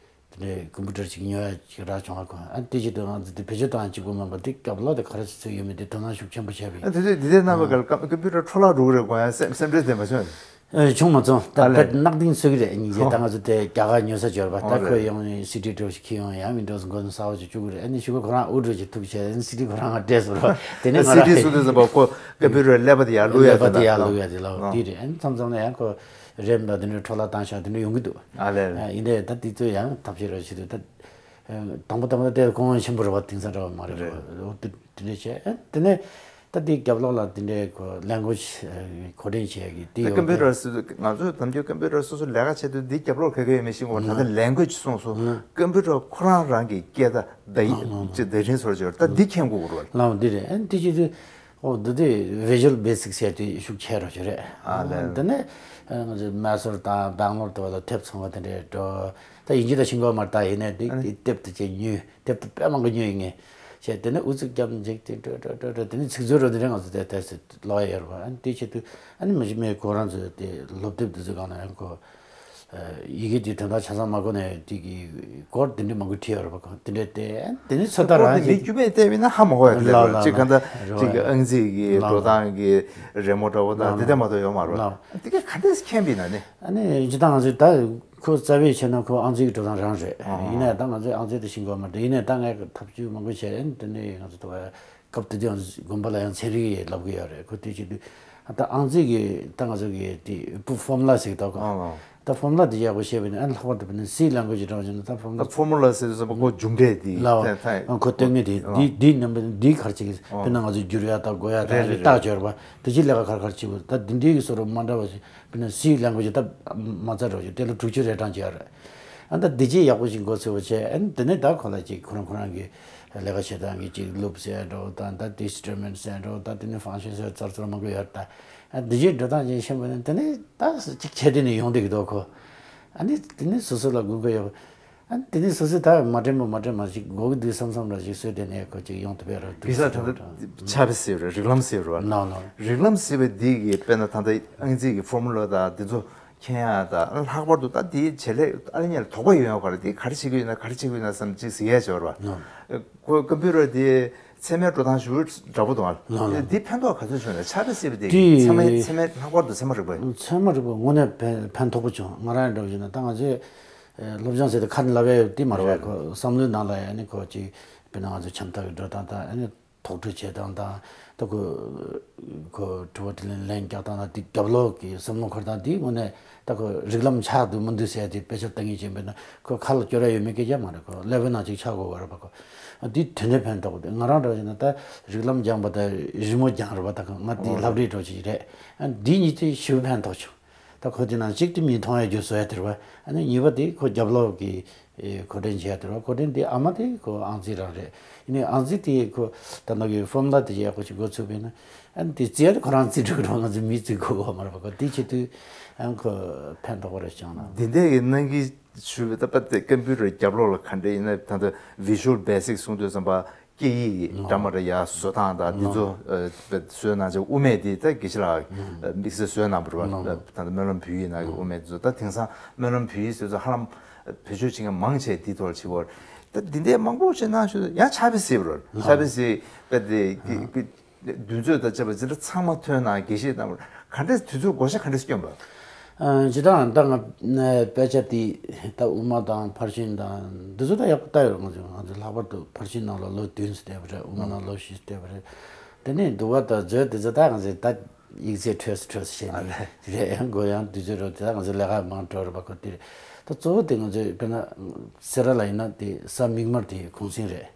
འདྲའི་ཀམ་པུ་ཊར་ཅིག་ཉོ་ཡ་ཅིག་རག་བྱུང་བ་ཁོ། ཨ་དེ་བཞིན་དུ་ང་ཚོ་དེ་བེད་སྤྱོད་བཏང་གཅིག་པུ་མིན་པ་དེ་སྐབས་ལ་དེ་ག་རེ་ཟེར་ཡོད་མེད་དེ་དོ་སྣང་ཤུགས་ཆེན་པོ་བྱས་པ་ཡིན། ཨ་དེ་དུས་དེ་དུས་རྣམ་པ་ག་ལ་ཀམ་པུ་ཊར་འཕྲོ་བརླག་འགྲོ་གི་རེད་དགོངས་ཡ་སེམས་སེམས་ཁྲལ་དེ་མ་བྱུང་། ཨ་བྱུང་མ་སོང་། ད་ཨ་ལས། དཔེ་གནག་དིང་བཟོ་གི་རེད། ཉིན་རྗེས་ད་ང་ཚོ་དེ་རྒྱ་གར་ཉོ་ས་འབྱོར་བ། ད་ཨོ་ཁོས་རེད། ཡང་སི་ཌི་འདྲ་བོ་ཞིག་འཁྱེར་ཡོང་ཡ་ཡང་མི་འགྲོ་སོང་། མགོ་ནས་གསར་པ་ཅིག་བཅུག་གི་རེད། ཨ་ནི་གཞུག་གུ་ཁོ་རང་ཨུ་ཌྲ་ཅིག་ཐུག་བྱས་ཨ་ནི་སི་ཌི་ཁོ་རང་ང་སྤྲད་སོང་རོགས། དེ་ནས་ང་སི་ཌི་རང་བཟོ་དུས་ཙམ་པ་ཁོ་ཀམ་པུ་ཊར་ཀླད་པ་དེ་ཡར་བླུག་ཡ་ཀླད་པ་དེ་ཡར་བླུག་ཡ་དེ་ལ་ཨོ་དེ་རེད། ཨ་ནི་མཚམས་མཚམས་ལ་ཡང་ཁོ་རེམ་དང་དེ་འདྲའི་འཕྲོ་བརླག་བཏང་ཤག་དེ་འདྲ་ཡོང་གི་འདུག། ཨ་ལས། ཨ་ཡིན་དེ་ད་དེ་ཚོ་ཡང་ཐབས་ཤེས་རོགས་བྱེད་དུས་ད། དང་པོ་དང་པོ་དེ་གོང་ཆེན་པོ་རེད་བ། དེང་སང་འདྲ་བ་མ་རེད་རེད། བ། འོ་དེ་དེ་འདྲ་བྱས། ཨ་དེ་ནས་ད་དེའི་རྒྱབ་ལོགས་ལ་དེ་འདྲའི་ཁོ་ལེང་གུ་ཨེཇ་གོ་སྒྲིག་བྱེད་ཀྱི་དེ་ཡོད་ཀམ་པུ་ཊར་དེ། སོ་སོ་ང་ཚོས་ནམ་རྒྱུན་ཀམ་པུ་ཊར་སོ་སོ་ལས་ཀ་བྱེད་དུས་འདི་རྒྱབ་ལོགས་ག་ག་ཡོད་མེད་ཤེས་དགོས། ད་ལྟ་ལེང་གུ་ཨེཇ་གསུངས་སོང་། ཀམ་པུ་ཊར་ཁོ་རང་རང་གི་སྐད་བརྡ་བརྡ་ཡིག་ཅིག་བརྡ་འཕྲིན་བཟོ་བྱས་ད་འདི་མཁྱེན་དགོས་རེད་བ། ལའང་འདི་རེད། ཨ་འདི་བྱེད་དུས་ཨོ་འདི་དེ་Visual Basics ཟེར་དེ་ཤུགས་ཆེ་རོགས་ཅིག་རེད། ཨ་ལས། འདི་ནས་ང་ཚོ་མེ་སོར་དང་སྦང་ལོར་དུ་བ་ལ་དེབ་ཚོང་པ་དེ་འདྲས་འགྲོ། ད་ཡིན་གཅིག་ད་ཤིང་གོ་མར་ད་ཡིན་ནས་འདི་ཨ་ནི་དེབ་དེ་ཅིག་ཉོས། དེབ་དེ་དཔེ་མང་པོ་ཉོས་ཡིན་ངེས། བྱས་དེ་ནས་ཨུ་ཚུགས་རྒྱབ་འཇིག་དེ་འགྲོ་འགྲོ་འགྲོ་འགྲོ་དེ་ནས་ཚིག་མཛོད་རུ་འདི་འདྲས་ང་ཚོ་དེ་དེ་ཚོ་ཀློག་ཡ་ཡོད་རེད་བ། ཨ་ནི་དེ་བྱེད་དུས་ཨ་ནི་མི་ཞིག་མེད་ཁོ་རང་ཚོས་དེ་སློབ་དེབ་འདི་ཚོ་སྒང་ལ་ཡང་ཁོ་ཡི་གེ་དེ་དོན་དག་ཆ་ཚང་མ་གོ་ནས་དེ་གི་སྐོར་དེ་འདྲས་མང་པོ་བྲིས་ཡོད་རེད་བ། ཁོ་དེ་འདྲས་དེ་ཨ་ནི་དེ་ནས་ཚོད་ལྟ་སྐོར་རང་དེ་མི་བྱེད། རྒྱུ་མེད་བལྟས་པས་ན་ཧ་མ་གོ་ཡ་དེ་ལ་ལ་ལ་ཅིག་ག་འདྲ་རེད་ཅིག་གི་བ། ཨང་རྩིས་ཀྱི་ལ་འགྲོ་ལ་སྟངས་ཀྱི་རི་མོ་འདྲ་བོ་དང་དེ་འདྲས་མ་གཏོགས་ཡོད་མ་རེད་བ། ལ་དེ་ག་ག་འདྲས་མཁྱེན་པ་ཡིན་ན་ནི། ཨ་ནི་ཇི་ལྟར་ང་ཚོས་ད་ཁོ་རྩ་བའི་ཆེད་ན་ཁོ་ཨང་རྩིས་ཀྱི་འགྲོ་སྟངས་རང་རེད། ཨ་ཡིན་ནའི་ད་ང་ཚོས་ཨང་རྩིས་དེ་ཤེས་དགོས་མ་རེད། ཡིན་ནའི་ད་ངས་ཐབས་ཇུས་མང་པོ་བྱས། ཨ་ནི་དེ་ནས་ང་ཚོ་ད་སྐབས་དེ་དུས་དགོན་པ་ལ་ཡང་ཚན་རིག་ཡིས་བསླབ་གི་ཡོད་རེད། ཁོ་དེ་བྱེད་དུས་ཨ་ད་ཨང་རྩིས་ཀྱི་ད་ང་ཚོ་གི་དེ་ཕོར་མུ་ལ་ཟེར་གི་འདུག་གོ། ཨ་ཨ། ད་ཕོར་མུ་ལ་དེ་ཡག་པོ་ཤེས་པ་ཡིན་ན། ཨ་ལྷག་པར་དུ་བྱས་ན་སི་ལེང་གུ་ཨེཇ་འདྲ་བོ་བྱས་ན་ད་ཕོར་མུ་ལ། ད་ཕོར་མུ་ལ་ཟེར་དུས་ཙམ་པ་ཁོ་མཇུག་འབྲས་དེ་ལའོ། ད་ད་ཨ་ཁོ་སྟོན་མཁན་དེ་ཨ་འདི་འདི་རྣམ་པ་འདི་ག་རེ་བྱེད་ཀྱི། ཨ་དཔེར་ན་ང་ཚོ་བསྒྱུར་ཡ་ད་འགོད་ཡ་ད་རེད་ཨ་ནི་རེད་རྟགས་རེད། སྦྱོར་བ་དེ་ཅི་ལས་ཀ་ག་རེ་ག་རེ་བྱེད་དགོས། ད་འདི་འདྲའི་གི་བཟོ་འདྲ་མ་འདྲ་བ་ཞིག་དཔེར་ན་སི་ལེང་གུ་ཨེཇ་ད་མ་རྩ་འདྲ་བོ་ཞིག་དེ་ལ་དྲུག་ཅུ་རེ་གྲངས་བྱེད་ཡ་རེད། ཨ་ད་འདི་ཅི་ཡག་པོ་ཞིག་འགོ་ཚུགས་པ་བྱས། ཨ་ནི་དེ་ནས་ད་ཁོ་ལ་ཅིག་ཁོ་རང་ཁོ་རང་གི་ལས་ཀ་བྱེད་སྟངས་ཀྱི་ཅིག་ལུབ་ཟེར་འདྲ་བོ་དང་ད་དེ་ཨིན་སི་ཊུ་མེན་ཊི་ཟེར་འདྲ་བོ་ད་དེ་ནས་ཕང་ཤན་ཟེར་ཙར་ཙར་མང་པོ་ཡོད་རེད། ད་ཨ་འདི་ཅི་འགྲོ་སྟངས་ཅིག་ཤེས་པ་ནི་དེ་ནས་ད་ཅིག་ཆེ་དེ་ནས་ཡོང་བསྡད་ཀྱི་འདུག་ཁོ། ཨ་ནི་དེ་ནས་སོ་སོ་ལ་དགོས་མཁོ་ཡོད་པ། ཨ་ནི་དེ་ནས་སོ་སོས་ད་མ་དྲན་པ་མ་དྲན་པ་ཞིག་དགོས་ཀྱི་འདུག་བསམ་བསམ་འདྲ་ཞིག་བཟོས་དེ་ནས་ཁོ་ཅིག་ཡོང་ཐུབ་ཡ་རེད་འདུག་བསམ་བསམ་འདྲ། ཕྱག་དཔེ་ཟེར་བ་རེད། རིགས་ལམ་ཟེར་བ་རེད་བ། ནོ་ནོ། རིགས་ལམ་ཟེར་བ་འདི་གི་དཔེར་ན་ད་ལྟ་ཨང་རྩིས་ཀྱི་ཕོར་མུ་ལ་དང་འདི་ཚོ་ མཁྱེན་ཡག་དང་ལྷག་པར་དུ་ད་དེའི་བྱེད་ལས་ཨ་ནི་གཉིས་ལ་དོགས་པ་ཡོད་ཡོད་ག་རེ། དེ་ག་རེ་བྱེད་ཀྱི་ཡོད་ན་ག་རེ་བྱེད་ཀྱི་ཡོད་ན་བསམ་ཅིག་ཟེར་ཡས་བྱས་པ་རེད་བ། ཁོ་ཀམ་པུ་ཊར་དེ་ཚད་མའི་འགྲོ་སྟངས་ཞུ་འདྲ་པོ་འདུག་ཨ། ལགས་ལགས། དེ་ཕན་ཐོགས་ག་ཚོད་བྱུང་ན། ཕྱག་དཔེ་གཟིགས་པ་དེ་དེ་ཚད་མའི་ཚད་མའི་ལྷག་པར་དུ་ཚད་མ་རིག་པ། ཚད་མ་རིག་པ་དངོས་གནས་ཕན་ཕན་ཐོགས་པོ་བྱུང་། ང་རང་འདྲ་བོ་བྱས་ན་ད་ང་ཚོས་ཨེ་སློབ་སྦྱོང་ཟེར་དེ་ཁ་ནས་ལབ་ཡས་དེ་མ་རེད་བ། རེད། ཁོ་བསམ་བློའི་ནང་ལ་ཨ་ནི་ཁོ་ཅིག་དཔེར་ན་ང་ཚོ་འཆམ་ཐག་གི་འགྲོ་སྟངས་དང་ཨ་ནི་དོགས་འདྲི་བྱེད་སྟངས་དང་། ད་ཁོ་ཁོ་དྲི་བ་དྲིས་ལན་ལན་རྒྱག་སྟངས་དང་། དེ་རྒྱབ་ལོགས་ཀྱི་བསམ་བློ་འཁོར་སྟངས་དེ་དངོས་གནས་ད་ཁོ་རིགས་ལམ་ཆགས་འདུག་མི་འདུག་ཟེར་དེ་དཔེ་ཆ་ལྟ་མཁན་ཅིག་ཡིན་པ་ཡིན་ན་ཁོ་ཁ་ལ་སྐྱོར་ཡ་ཡོད་མེད་སྐད་ཆ་མ་རེད། ཁོ་ཀླད་པའི་ནང་ཅིག་ཆགས་དགོས་པ་རེད་པ། ཁོ་དེ་དོན་ནས་ཕན་ཐོགས་པ་དེ། ང་རང་འདྲ་བྱས་ན་ད་རིགས་ལམ་སྦྱངས་པ་དང་རི་མོ་སྦྱངས་རེད་པ། ད་ཁོ་ང་དེ་ལྷ་བྲིས་འདྲ་ཅིག་རེད། ཨ་འདི་གཉིས་དེ་ཞེ་པོ་ཕན་ཐོགས་བྱུང་། ད་ཁོ་དེ་ནང་གཅིག་དེ་མིག་མཐོང་ཡ་རྒྱུ་བཟོ་ཡ་དེ་རེད་པ། ཨ་ནི་གཉིས་པ་དེ་ཁོ་རྒྱབ་ལོགས་ཀྱི་ཨེ་གོ་སྒྲིག་བྱེད་ཡ་དེ་རེད་པ། གོ་སྒྲིག་དེ་ཨ་མ་དེ་ཁོ་ཨང་རྩིས་རང་རེད། ཡིན་ནའི་ཨང་རྩིས་དེ་ཁོ་ད་ནང་གི་ཕོར་མུ་ལ་དེ་ཡག་པོ་ཞིག་འགོ་ཚུགས་པ་ཡིན་ན། ཨ་ནི་དེ་རྩིས་ཡ་དེ་ཁོ་རང་རྩིས་འགྲོ་གི་རེད་པ། ང་ཚོ་མི་རྩིས་དགོས་པ་མ་རེད་པ། ཁོ་དེ་བྱེད་དུས་ཨ་ནི་ཁོ་ཕན་ཐོགས་པ་རེད་བྱུང་ན། འདི་འདྲ་གི་གནང་གི་ཞུ་བའི་ད་པ་དེ་ཀམ་པུ་ཊར་རྒྱབ་ལོགས་ལ་ག་འདྲ་ཡིན་ན། ད་ལྟ་Visual Basic གསུང་དུས་ཙམ་པ་སྐད་ཡིག་གི་འདྲ་མ་འདྲ་ཡ་བཟོ་སྟངས་དང་འདི་ཚོ་ཨ་བཟོས་གནང་བྱས། དབུ་མེད་འདི་ད་དགེ་བཤེས་ལགས་དམིགས་བསལ་བཟོས་གནང་བ་རེད་པ། ད་ལྟ་སྨོན་ལམ་བོད་ཡིག་ནང་གི་དབུ་མེད་འདི་ཚོ། ད་དེང་སང་སྨོན་ལམ་བོད་ཡིག་ཟེར་ཚོ་ཧ་ལམ་བེད་སྤྱོད་བྱེད་མཁན་མང་ཆེ་འདི་ཐོག་ལ་བྱེད་པ་རེད། ད་འདི་འདྲའི་མང་པོ་བྱས་གནང་ཞུ། ཡང་ཕྱག་དཔེ་གཟིགས་པ་རེད། ཕྱག་དཔེ་གཟིགས་པ་དེ་གི་གི་འདུས་ཚོད་དང་བཅས་པ་འཛིན་གྲྭ་ཚང་མ་ཐོན་ན། དགེ་བཤེས་རྣམས་ག་འདྲས་དུས་ཚོད་བགོ་བཤའ་ག་འདྲས་བསྐྱོན་པ། ཨ་ཇི་ལྟར་ད་ང་ཨ་དཔེ་ཆ་དེ་ད་དབུ་མ་དང་ཕར་ཕྱིན་དང་འདི་ཚོ་ད་ཡག་པོ་ལྟ་ཡོད། ང་ཚོ་ང་ཚོ་ལྷག་པར་དུ་ཕར་ཕྱིན་ནང་ལ་ལོ་བདུན་ཙམ་བསྡད་པ་རེད། དབུ་མ་ནང་ལོ་བཞི་ཙམ་བསྡད་པ་རེད། དེ་ནས་འདུག་པ་དང་མཛོད་དེ་ཚོ་ད་ང་ཚོས་ད་ཡིག་ཚད་འཕྲོས་སུ་འཕྲོས་སུ་བྱས་ནས་རེད། ཡང་དགོས་ཡང་དུས་ཚོད་རོལ་དེ་ད་ང་ཚོ་ལས་ཀ་མང་དྲགས་རེད་པ། ཁོ་དེ་རེད། ད་གཙོ་བོ་དེ་ང་ཚོས་དཔེར་ན་སེ་ར་ལ་ཡིན་ན་དེ་གཟའ་མིག་དམར་དེ་གུང་སེང་རེད།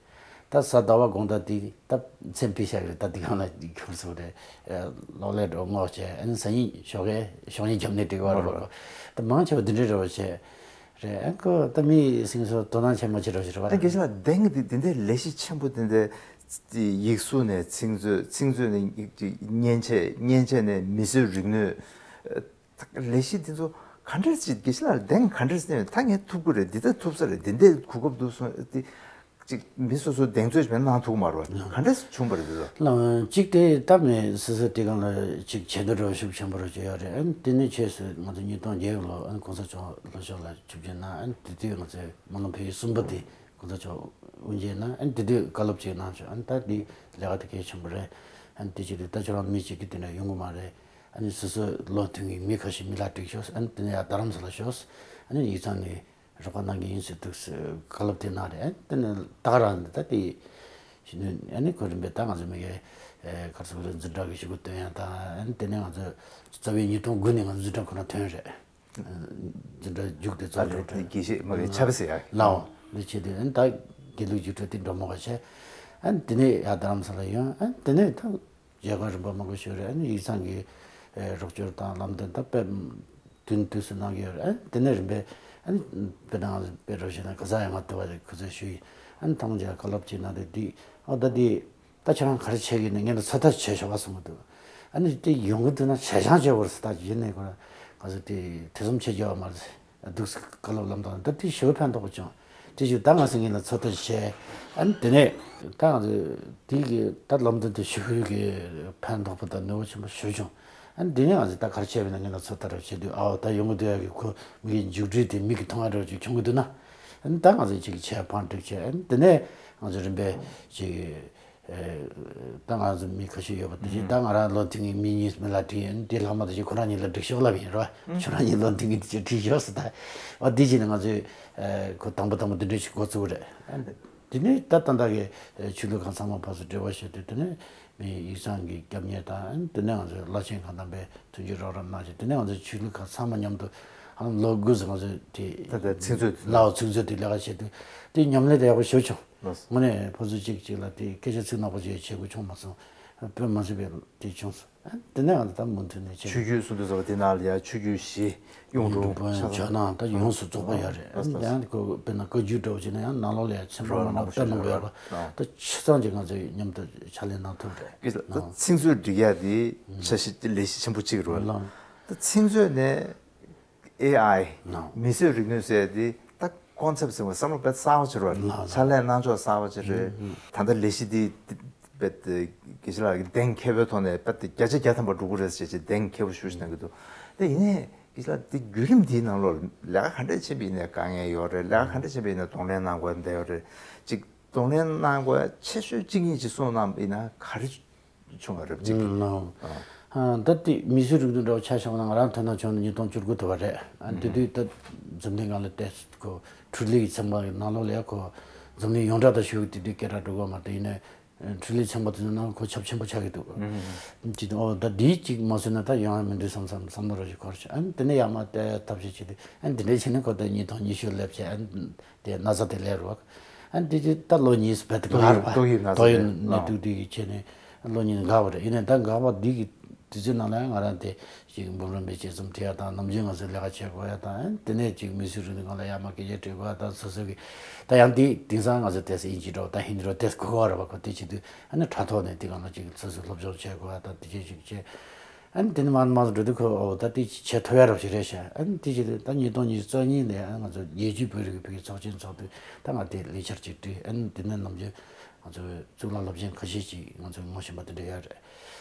ད་གཟའ་ཟླ་བ་དགོང་དག་དེ་ད་མཚན་ཕུད་བཞག་རེད། ད་དེ་གང་ལ་ཁྱུར་སོང་རེད། ཨ་གློག་ཀླད་འདྲ་བོ་སྔོག་བྱས། ཨ་ནི་སང་ཉིན་ཞོགས་ཀས་ཞོགས་ཉིན་རྒྱབ་ནས་འགྲིག་པ་རེད་པ། ད་མང་ཆེ་བ་འདི་འདྲའི་འདྲ་བོ་བྱས་རེད། ཨ་ཁོ་ད་མི་སེམས་ཚོར་དོ་སྣང་བྱེད་མ་བྱེད་འདྲ་བོ་ཞིག་རེད་པ། ད་དགེ་བཤེས་ལགས་གདན་གྱི་འདི་འདི་འདྲའི་ལས་གཞི་ཆེན་པོ་འདི་འདྲའི་ཡིག་གཟུགས་ནས་ཚིག་མཛོད། ཚིག་མཛོད་ནས་མཉེན་ཆས། མཉེན་ཆས་ནས་མི་གསོད་རིག་ནུས། ལས་གཞི་འདི་ཚོ་ག་འདྲས་ཅིག་དགེ་བཤེས་ལགས་གདན་ག་འདྲས་ཅིག་ད་ངས་ཐུབ་ཀྱི་རེད། འདི་ལྟར་ཐུབ་ས་རེད། འདི་འདྲས་གོ་སྐབས་འདུག་སོང་། འདི་ཅིག་མི་སོ་སོ་གདེང་ཚོད་ཅིག་མེད་ན་གནང་ཐུབ་ཀྱི་མ་རེད་པ། ག་འདྲས་བྱུང་བ་རེད་འདི་ཚོ། ལགས་གཅིག་དེ་ད་མི་སོ་སོ་དེ་སྒང་ལ་ཅིག་བྱེད་འདོད་འདྲ་བོ་ཤུགས་ཆེན་པོ་རེ་ཅིག་ཡོད་རེད། ཨ་ནི་དེ་ནས་ཕྱིས་སུ་ང་ཚོ་ཉིས་སྟོང་བརྒྱད་ལོ་ཨ་ནི་གོང་ས་མཆོག་ལྷོ་ཕྱོགས་ལ་ཆིབས་བསྒྱུར་གནང་། ཨ་ནི་དེ་དུས་ང་ཚོའི་སྨོན་ལམ་བོད་ཡིག་གསུམ་པ་དེ་གོང་ས་མཆོག་དབུ་འབྱེད་གནང་། ཨ་ནི་དེ་དུས་བཀའ་སློབ་ཅིག་གནང་བྱུང་། ཨ་ནི་ད་འདི་ལས་ཀ་དེ་གལ་ཆེན་པོ་རེད། ཨ་ནི་དེ་བྱེད་དུས་ད་ཁྱོད་རང་མི་གཅིག་གིས་དེ་འདྲ་ཡོང་གི་མ་རེད། ཨ་ནི་སོ་སོའི་བློ་མཐུན་གྱི་མི་ཁ་ཤས་མི་ལ་བསྒྲིགས་ཤོག། ཨ་ནི་དེ་ནས་ཡར་རྡ་རམ་ས་ལ་ཤོག། ཨ་ནི་ཡིག་ཚང་ནས་རོགས་པ་གནང་གི་ཡིན་ཟེར་འདུག་ཟེར་བཀའ་སློབ་དེ་གནང་རེད། ཨ་ནི་དེ་ནས་ད་ག་རང་ད་དེ་ཨ་ནི་ཁོ་རིམ་པས་ད་ང་ཚོ་མི་གའི་ཨེ་ག་རེ་ཟེར་དགོས་རེད། འཛིན་གྲྭ་གི་ཞུ་སྐུལ་སྟོན་ཡ་དང་། ཨ་ནི་དེ་ནས་ང་ཚོ་རྩ་བའི་ཉིས་སྟོང་དགུ་ནས་ང་ཚོ་འཛིན་གྲྭ་ཁོ་ན་ཐོན་རེད། འཛིན་གྲྭ་རྒྱུགས་ཏེ་ད་རྩ་འགྲོ་རེད། དགེ་བཤེས་མ་གི་ཆབ་སྲིད་ཡ་ལའོ། འདི་བྱེད་དུས་ཨ་ནི་ད་དགེ་ལུགས་རྒྱུགས་སྤྲོད་དེ་འགྲོ་མོ་ག་བྱས། ཨ་ནི་དེ་ནས་ཡར་རྡ་རམ་ས་ལ་ཡོང་། ཨ་ནི་དེ་ནས་ད་རྒྱལ་ཁབ་རིམ་པ་མང་པོ་ཞིག་རེད། ཨ་ནི་ཡིག་ཚང་གི་ཨེ་རོགས་སྐྱོར་དང་ལམ་སྟོན་ད་དཔེ་མཐུན་དུས་སུ་གནང་གི་ཡོད་རེད། ཨ་ནི་དེ་ནས་རིམ་པས་ཨ་ནི་དཔེ་ནང་དཔེ་རོགས་ཞུས་ན་ག་ས་ཡང་ང་ལྟ་བ་རེད། ཁོ་ཚོས་ཞུས་ཡིན། ཨ་ནི་ཐང་རྒྱལ་བཀའ་སློབ་ཅིག་གནང་དུས་འདི་ཨོ་ད་འདི་ད་ཁྱེད་རང་ག་རེ་བྱེད་ཀྱི་ཡིན་ན་ངས་ད་ཚོད་ལྟ་བྱས་ཆོག་ག་གསུངས་གི་འདུག། ཨ་ནི་དེ་ཡོང་གི་འདུག་ན་ཇེ་ཞན་ཇེ་བོར་ས་ད་ཡིན་ནས་ཁོ་རང་ང་ཚོ་དེ་ཐེ་ཚོམ་བྱེད་རྒྱུ་བ་མ་རེད། འདུག་སེ་བཀའ་སློབ་ལམ་སྟོན་ད་དེ་ཞེ་པོ་ཕན་ཐོགས་པ་བྱུང་། དེ་བཞིན་ད་ང་ཚོ་ངེད་ལ་ཚོད་ལྟ་བྱས། ཨ་ནི་དེ་ནས་ད་ང་ཚོ་དེ་གི་ད་ལམ་སྟོན་དེ་ཞེ་པོ་གི་ཕན་ཐོགས་པ་དང་ནུས་པ་ཆེན་པོ་ཞེ་པོ་བྱུང་། ཨ་ནི་དེ་ནས་ང་ཚོ་ད་ག་རེ་བྱས་པ་ཡིན་ན་ངེད་ལ་ཚོད་ལྟ་རེ་བྱེད་དུས་ཨའོ་ད་ཡོང་གི་འདུག་ཡ་གི་ཁོ་མི་གི་མཇུག་འབྲས་དེ་མིག་གིས་མཐོང་ཡ་འདྲ་བོ་ཅིག་བྱུང་གི་འདུག་ན། ཨ་ནི་ད་ང་ཚོ་ཅིག་བྱས་ཕར་འགྲིག་བྱས། ཨ་ནི་དེ་ནས་ང་ཚོ་རིམ་པས་ཅིག་ཨེ་ད་ང་ཚོ་མི་ཁ་ཤས་ཡོད་པ་དེ་བཞིན་ད་ང་རང་བློ་མཐུན་གྱི་མི་གཉིས་མི་ལ་དྲིས་ཡིན། དེ་ལྷག་མ་དེ་བཞིན་ཁོ་རང་གཉིས་ལ་སྒྲིག་ཤོག་ལབ་ཡིན་རོ། ཁྱོད་རང་གཉིས་བློ་མཐུན་གྱི་དེ་བཞིན་དྲིས་ཤོག་ཟེར། ད་འོ་དེ་བཞིན་ང་ཚོས་ཨེ་ཁོ་དང་པོ་དང་པོ་འདི་འདྲ་ཞིག་འགོ་བཙུགས་རེད། དེ་ནས་ད་ད་ལྟ་གི་ཆོས་ལུགས་ཁག་ཚང་མ་ཕར་ཚུར་འབྲེལ་བ་བྱས་ཏེ་དེ་ནས་མི་ཡིག་ཚང་གི་རྒྱབ་གཉེར་དང་། དེ་ནས་ང་ཚོས་བླ་ཆེན་ཁག་རྣམ་པས་མཐུན་འགྱུར་རོགས་རམ་གནང་བྱས། དེ་ནས་ང་ཚོས་ཆོས་ལུགས་ཁག་ཚང་མ་མཉམ་དུ་ཨ་ལོ་དགུ་ཙམ་ང་ཚོས་དེ་ད་ལྟ་ཚིག་མཛོད་དེ་ལའོ་ཚིག་མཛོད་དེ་ལས་ཀ་བྱས་དུས་དེ་ཉམས་ལེན་དེ་ཡག་པོ་ཞེ་པོ་བྱུང་། ལགས་སོ། དངོས་གནས་ཕོ་གསར་གཅིག་གཅིག་ལ་དེ་སྐད་ཆ་ཚིག་ནག་པོ་ཅིག་བྱེད་དགོས་བྱུང་མ་སོང་། དཔེ་མ་སྲིད་པའི་དེ་བྱུང་སོང་། ཨ་དེ་ནས་ང་ཚོ་ད་མུ་མཐུད་ནས་བྱས། ཆོས་བརྒྱུད་གསུང་དུས་ཙམ་པ་དེ་ནང་ལ་ཡང་ཆོས་བརྒྱུད་བཞི་གཡུང་དྲུང་ཆ་ཚང་། ཇོ་ནང་ད་ཡོངས་སུ་རྫོགས་པ་ཡོད་རེད། ལགས་སོ། ཡང་ཁོ་དཔེར་ན་བཀའ་བརྒྱུད་འདྲ་བོ་བྱས་ན་ཡང་ནང་ལོགས་ལ་ཡང་ཚན་པ་མང་པོ་དཔེ་མང་པོ་ཡོད་པ། ད་ཆ་ཚང་ཅིག་ང་ཚོས་མཉམ་དུ་ཕྱག་ལས་གནང་ཐུབ་རེད། ད་ལགས། ཚིག་མཛོད་སྒྲིག་ཡ་དེ་འཆར་གཞི་ལས་གཞི་ཆེན་པོ་གཅིག་རེད། ལགས། ད་ཚིག་མཛོད་ནས་ཨེ་ཨའི་ལགས། མི་གསོད་རིག་ནུས་ཟེར་དེ་ད་ཀོན་སེབ་ཟེར་བ་བསམ་བློ་དཔེ་གསར་པ་ཅིག་རེད། ལགས། ཕྱག་ལས་གནང་ཕྱོགས་གསར་པ་ཅིག་རེད། ད་ལྟ་ལས་གཞི་འདི་དཔེ་དེ་དགེ་བཤེས་ལགས་ཀྱིས་གདེང་འཁེལ་པོའི་ཐོག་ནས་དཔེ་དེ་བརྒྱ་ཆ་བརྒྱ་ཐམ་པ་འགྲོ་གི་རེད་ཟེར་བྱས་གདེང་འཁེལ་པོ་ཞེ་པོ་ཞིག་གནང་གི་འདུག། དེ་ཡིན་ནའི་ ཨིས་ལ་འདི་བརྒྱུད་རིམ་འདིའི་ནང་ལོགས་ལས་ཀ་ག་འདྲ་བྱེད་པ་ཡིན་ནའི་དཀའ་ངལ་ཡོད་རེད། ལས་ཀ་ག་འདྲ་བྱེད་པ་ཡིན་ནའི་གདོང་ལེན་གནང་དགོས་བསྡད་ཡོད་རེད། ཅིག་གདོང་ལེན་གནང་དགོས་ཆེ་ཤོས་གཅིག་གཉིས་ཅིག་གསུངས་གནང་པ་ཡིན་ན་ག་རེ་བྱུང་བ་རེད་ཅིག་ཨ། ད་ལྟའི་མིས་བཟོས་རིག་ནུས་འདྲ་བོ་ཆ་བཞག་ན། ང་རང་ཐོན་ན་བྱུང་ན་ཉིས་སྟོང་བཅུ་དགུ་དུ་བ་རེད། ཨ། དེ་དུས་ད་འཛམ་གླིང་སྒང་ལ་ཏོག་ཙམ་ཁོ་འཕྲུལ་ལས་ཀྱི་ཚན་པ་གི་ནང་ལོགས་ལ་ཡ་ཁོ་འཛམ་གླིང་ཡོངས་གྲགས་དང་ཞུ་གི་དེ་དུས་སྐད་གྲགས་འགྲོ་གི་ཡོད་མ་རེད། ཡིན་ནའི་འཕྲུལ་ལས་ཚན་པ་དེ་ཚོའི་ནང་ཁོ་ཁྱབ་ཆེན་པོ་ཆགས་ཀྱི་འདུག་ཅི་ཨོ་ད་འདིའི་ཅིག་མ་བཟོས་ན་ད་ཡོང་ཡ་མི་འདུག་བསམ་བསམ་བསམ་བློ་ར་ཞིག་འཁོར་བྱུང་། ཨ་ནི་དེ་ནས་ཡར་མར་ལྟ་ཐབས་ཤེས་བྱས་ཏེ། ཨ་ནི་དེ་འདྲའི་བྱས་ནས་ཁོ་ད་ཉིས་སྟོང་ཉི་ཤུ་སླེབས་བྱས། ཨ་ནི་དེ་ན་ཚ་དེ་སླེབས་རོགས། ཨ་ནི་དེ་ཅི་ད་ལོ་གཉིས་སུ་བལ་དུ་ཏོག་དབྱིབས་ལ་ཏོག་དབྱིབས་ན་ཚ་ཏོག་དབྱིབས་དེ་ནད་དུག་དེ་བྱས་ནས་ལོ་གཉིས་འགག་པ་རེད། ཡིན་ནའི་ད་འགག་པ་འདི་གི་དུས་ཚོད་ནང་ལ་ཡང་ང་རང་དེ་ཅིག་འབུམ་རམས་པའི་དཔྱད་རྩོམ་བྲིས་ཡ་དང་། ནམ་རྒྱུན་ང་ཚོས་ལས་ཀ་བྱེད་དགོས་ཡ་དང་། ཨ་ནི་དེ་ནས་ཅིག་མིས་བཟོས་རིག་ནུས་སྒང་ལ་ཡར་མར་སྐད་ཆ་དྲི་དགོས་ཡ་དང་། སོ་སོ་གི་ད་ཡང་དེ་དེང་སང་ང་ཚོ་ཏོག་ཙམ་དབྱིན་ཇི་འདྲ་བོ་དང་ཧིན་དི་འདྲ་བོ་ཏོག་ཙམ་གོ་གི་ཡོད་རེད་པ་ཁོ། དེ་བྱེད་དུས་ཨ་ནི་དྲ་ཐོག་ནས་དེ་སྒང་ལ་ཅིག་སོ་སོས་སློབ་སྦྱོང་བྱེད་དགོས་ཡ་དང་དེ་བྱེད་ཅིག་བྱེད། ཨ་ནི་དེ་ནས་མར་མར་འགྲོ་དུས་ཁོ་ཨོ་ད་དེ་བྱེད་ཐུབ་ཡ་རོགས་ཞིག་རེད་ཤག་ཨ་ནི་དེ་བྱེད་དུས་ད་ཉིས་སྟོང་ཉི་ཤུ་རྩ་གཉིས་ནས་ཨ་ང་ཚོ་རྒྱལ་སྤྱིའི་བོད་རིག་པའི་ཚོགས་ཆེན་ཚོགས་དུས་ད་ང་དེ་ལས་འཆར་ཅིག་བྲིས། ཨ་ནི་དེ་ནས་ནམ་རྒྱུན་ང་ཚོ་གཙུག་ལག་སློབ་ཆེན་ཁ་ཤས་ཅིག་ང་ཚོས་ངོ་ཤེས་པ་དེ་འདྲ་ཡོད་རེད།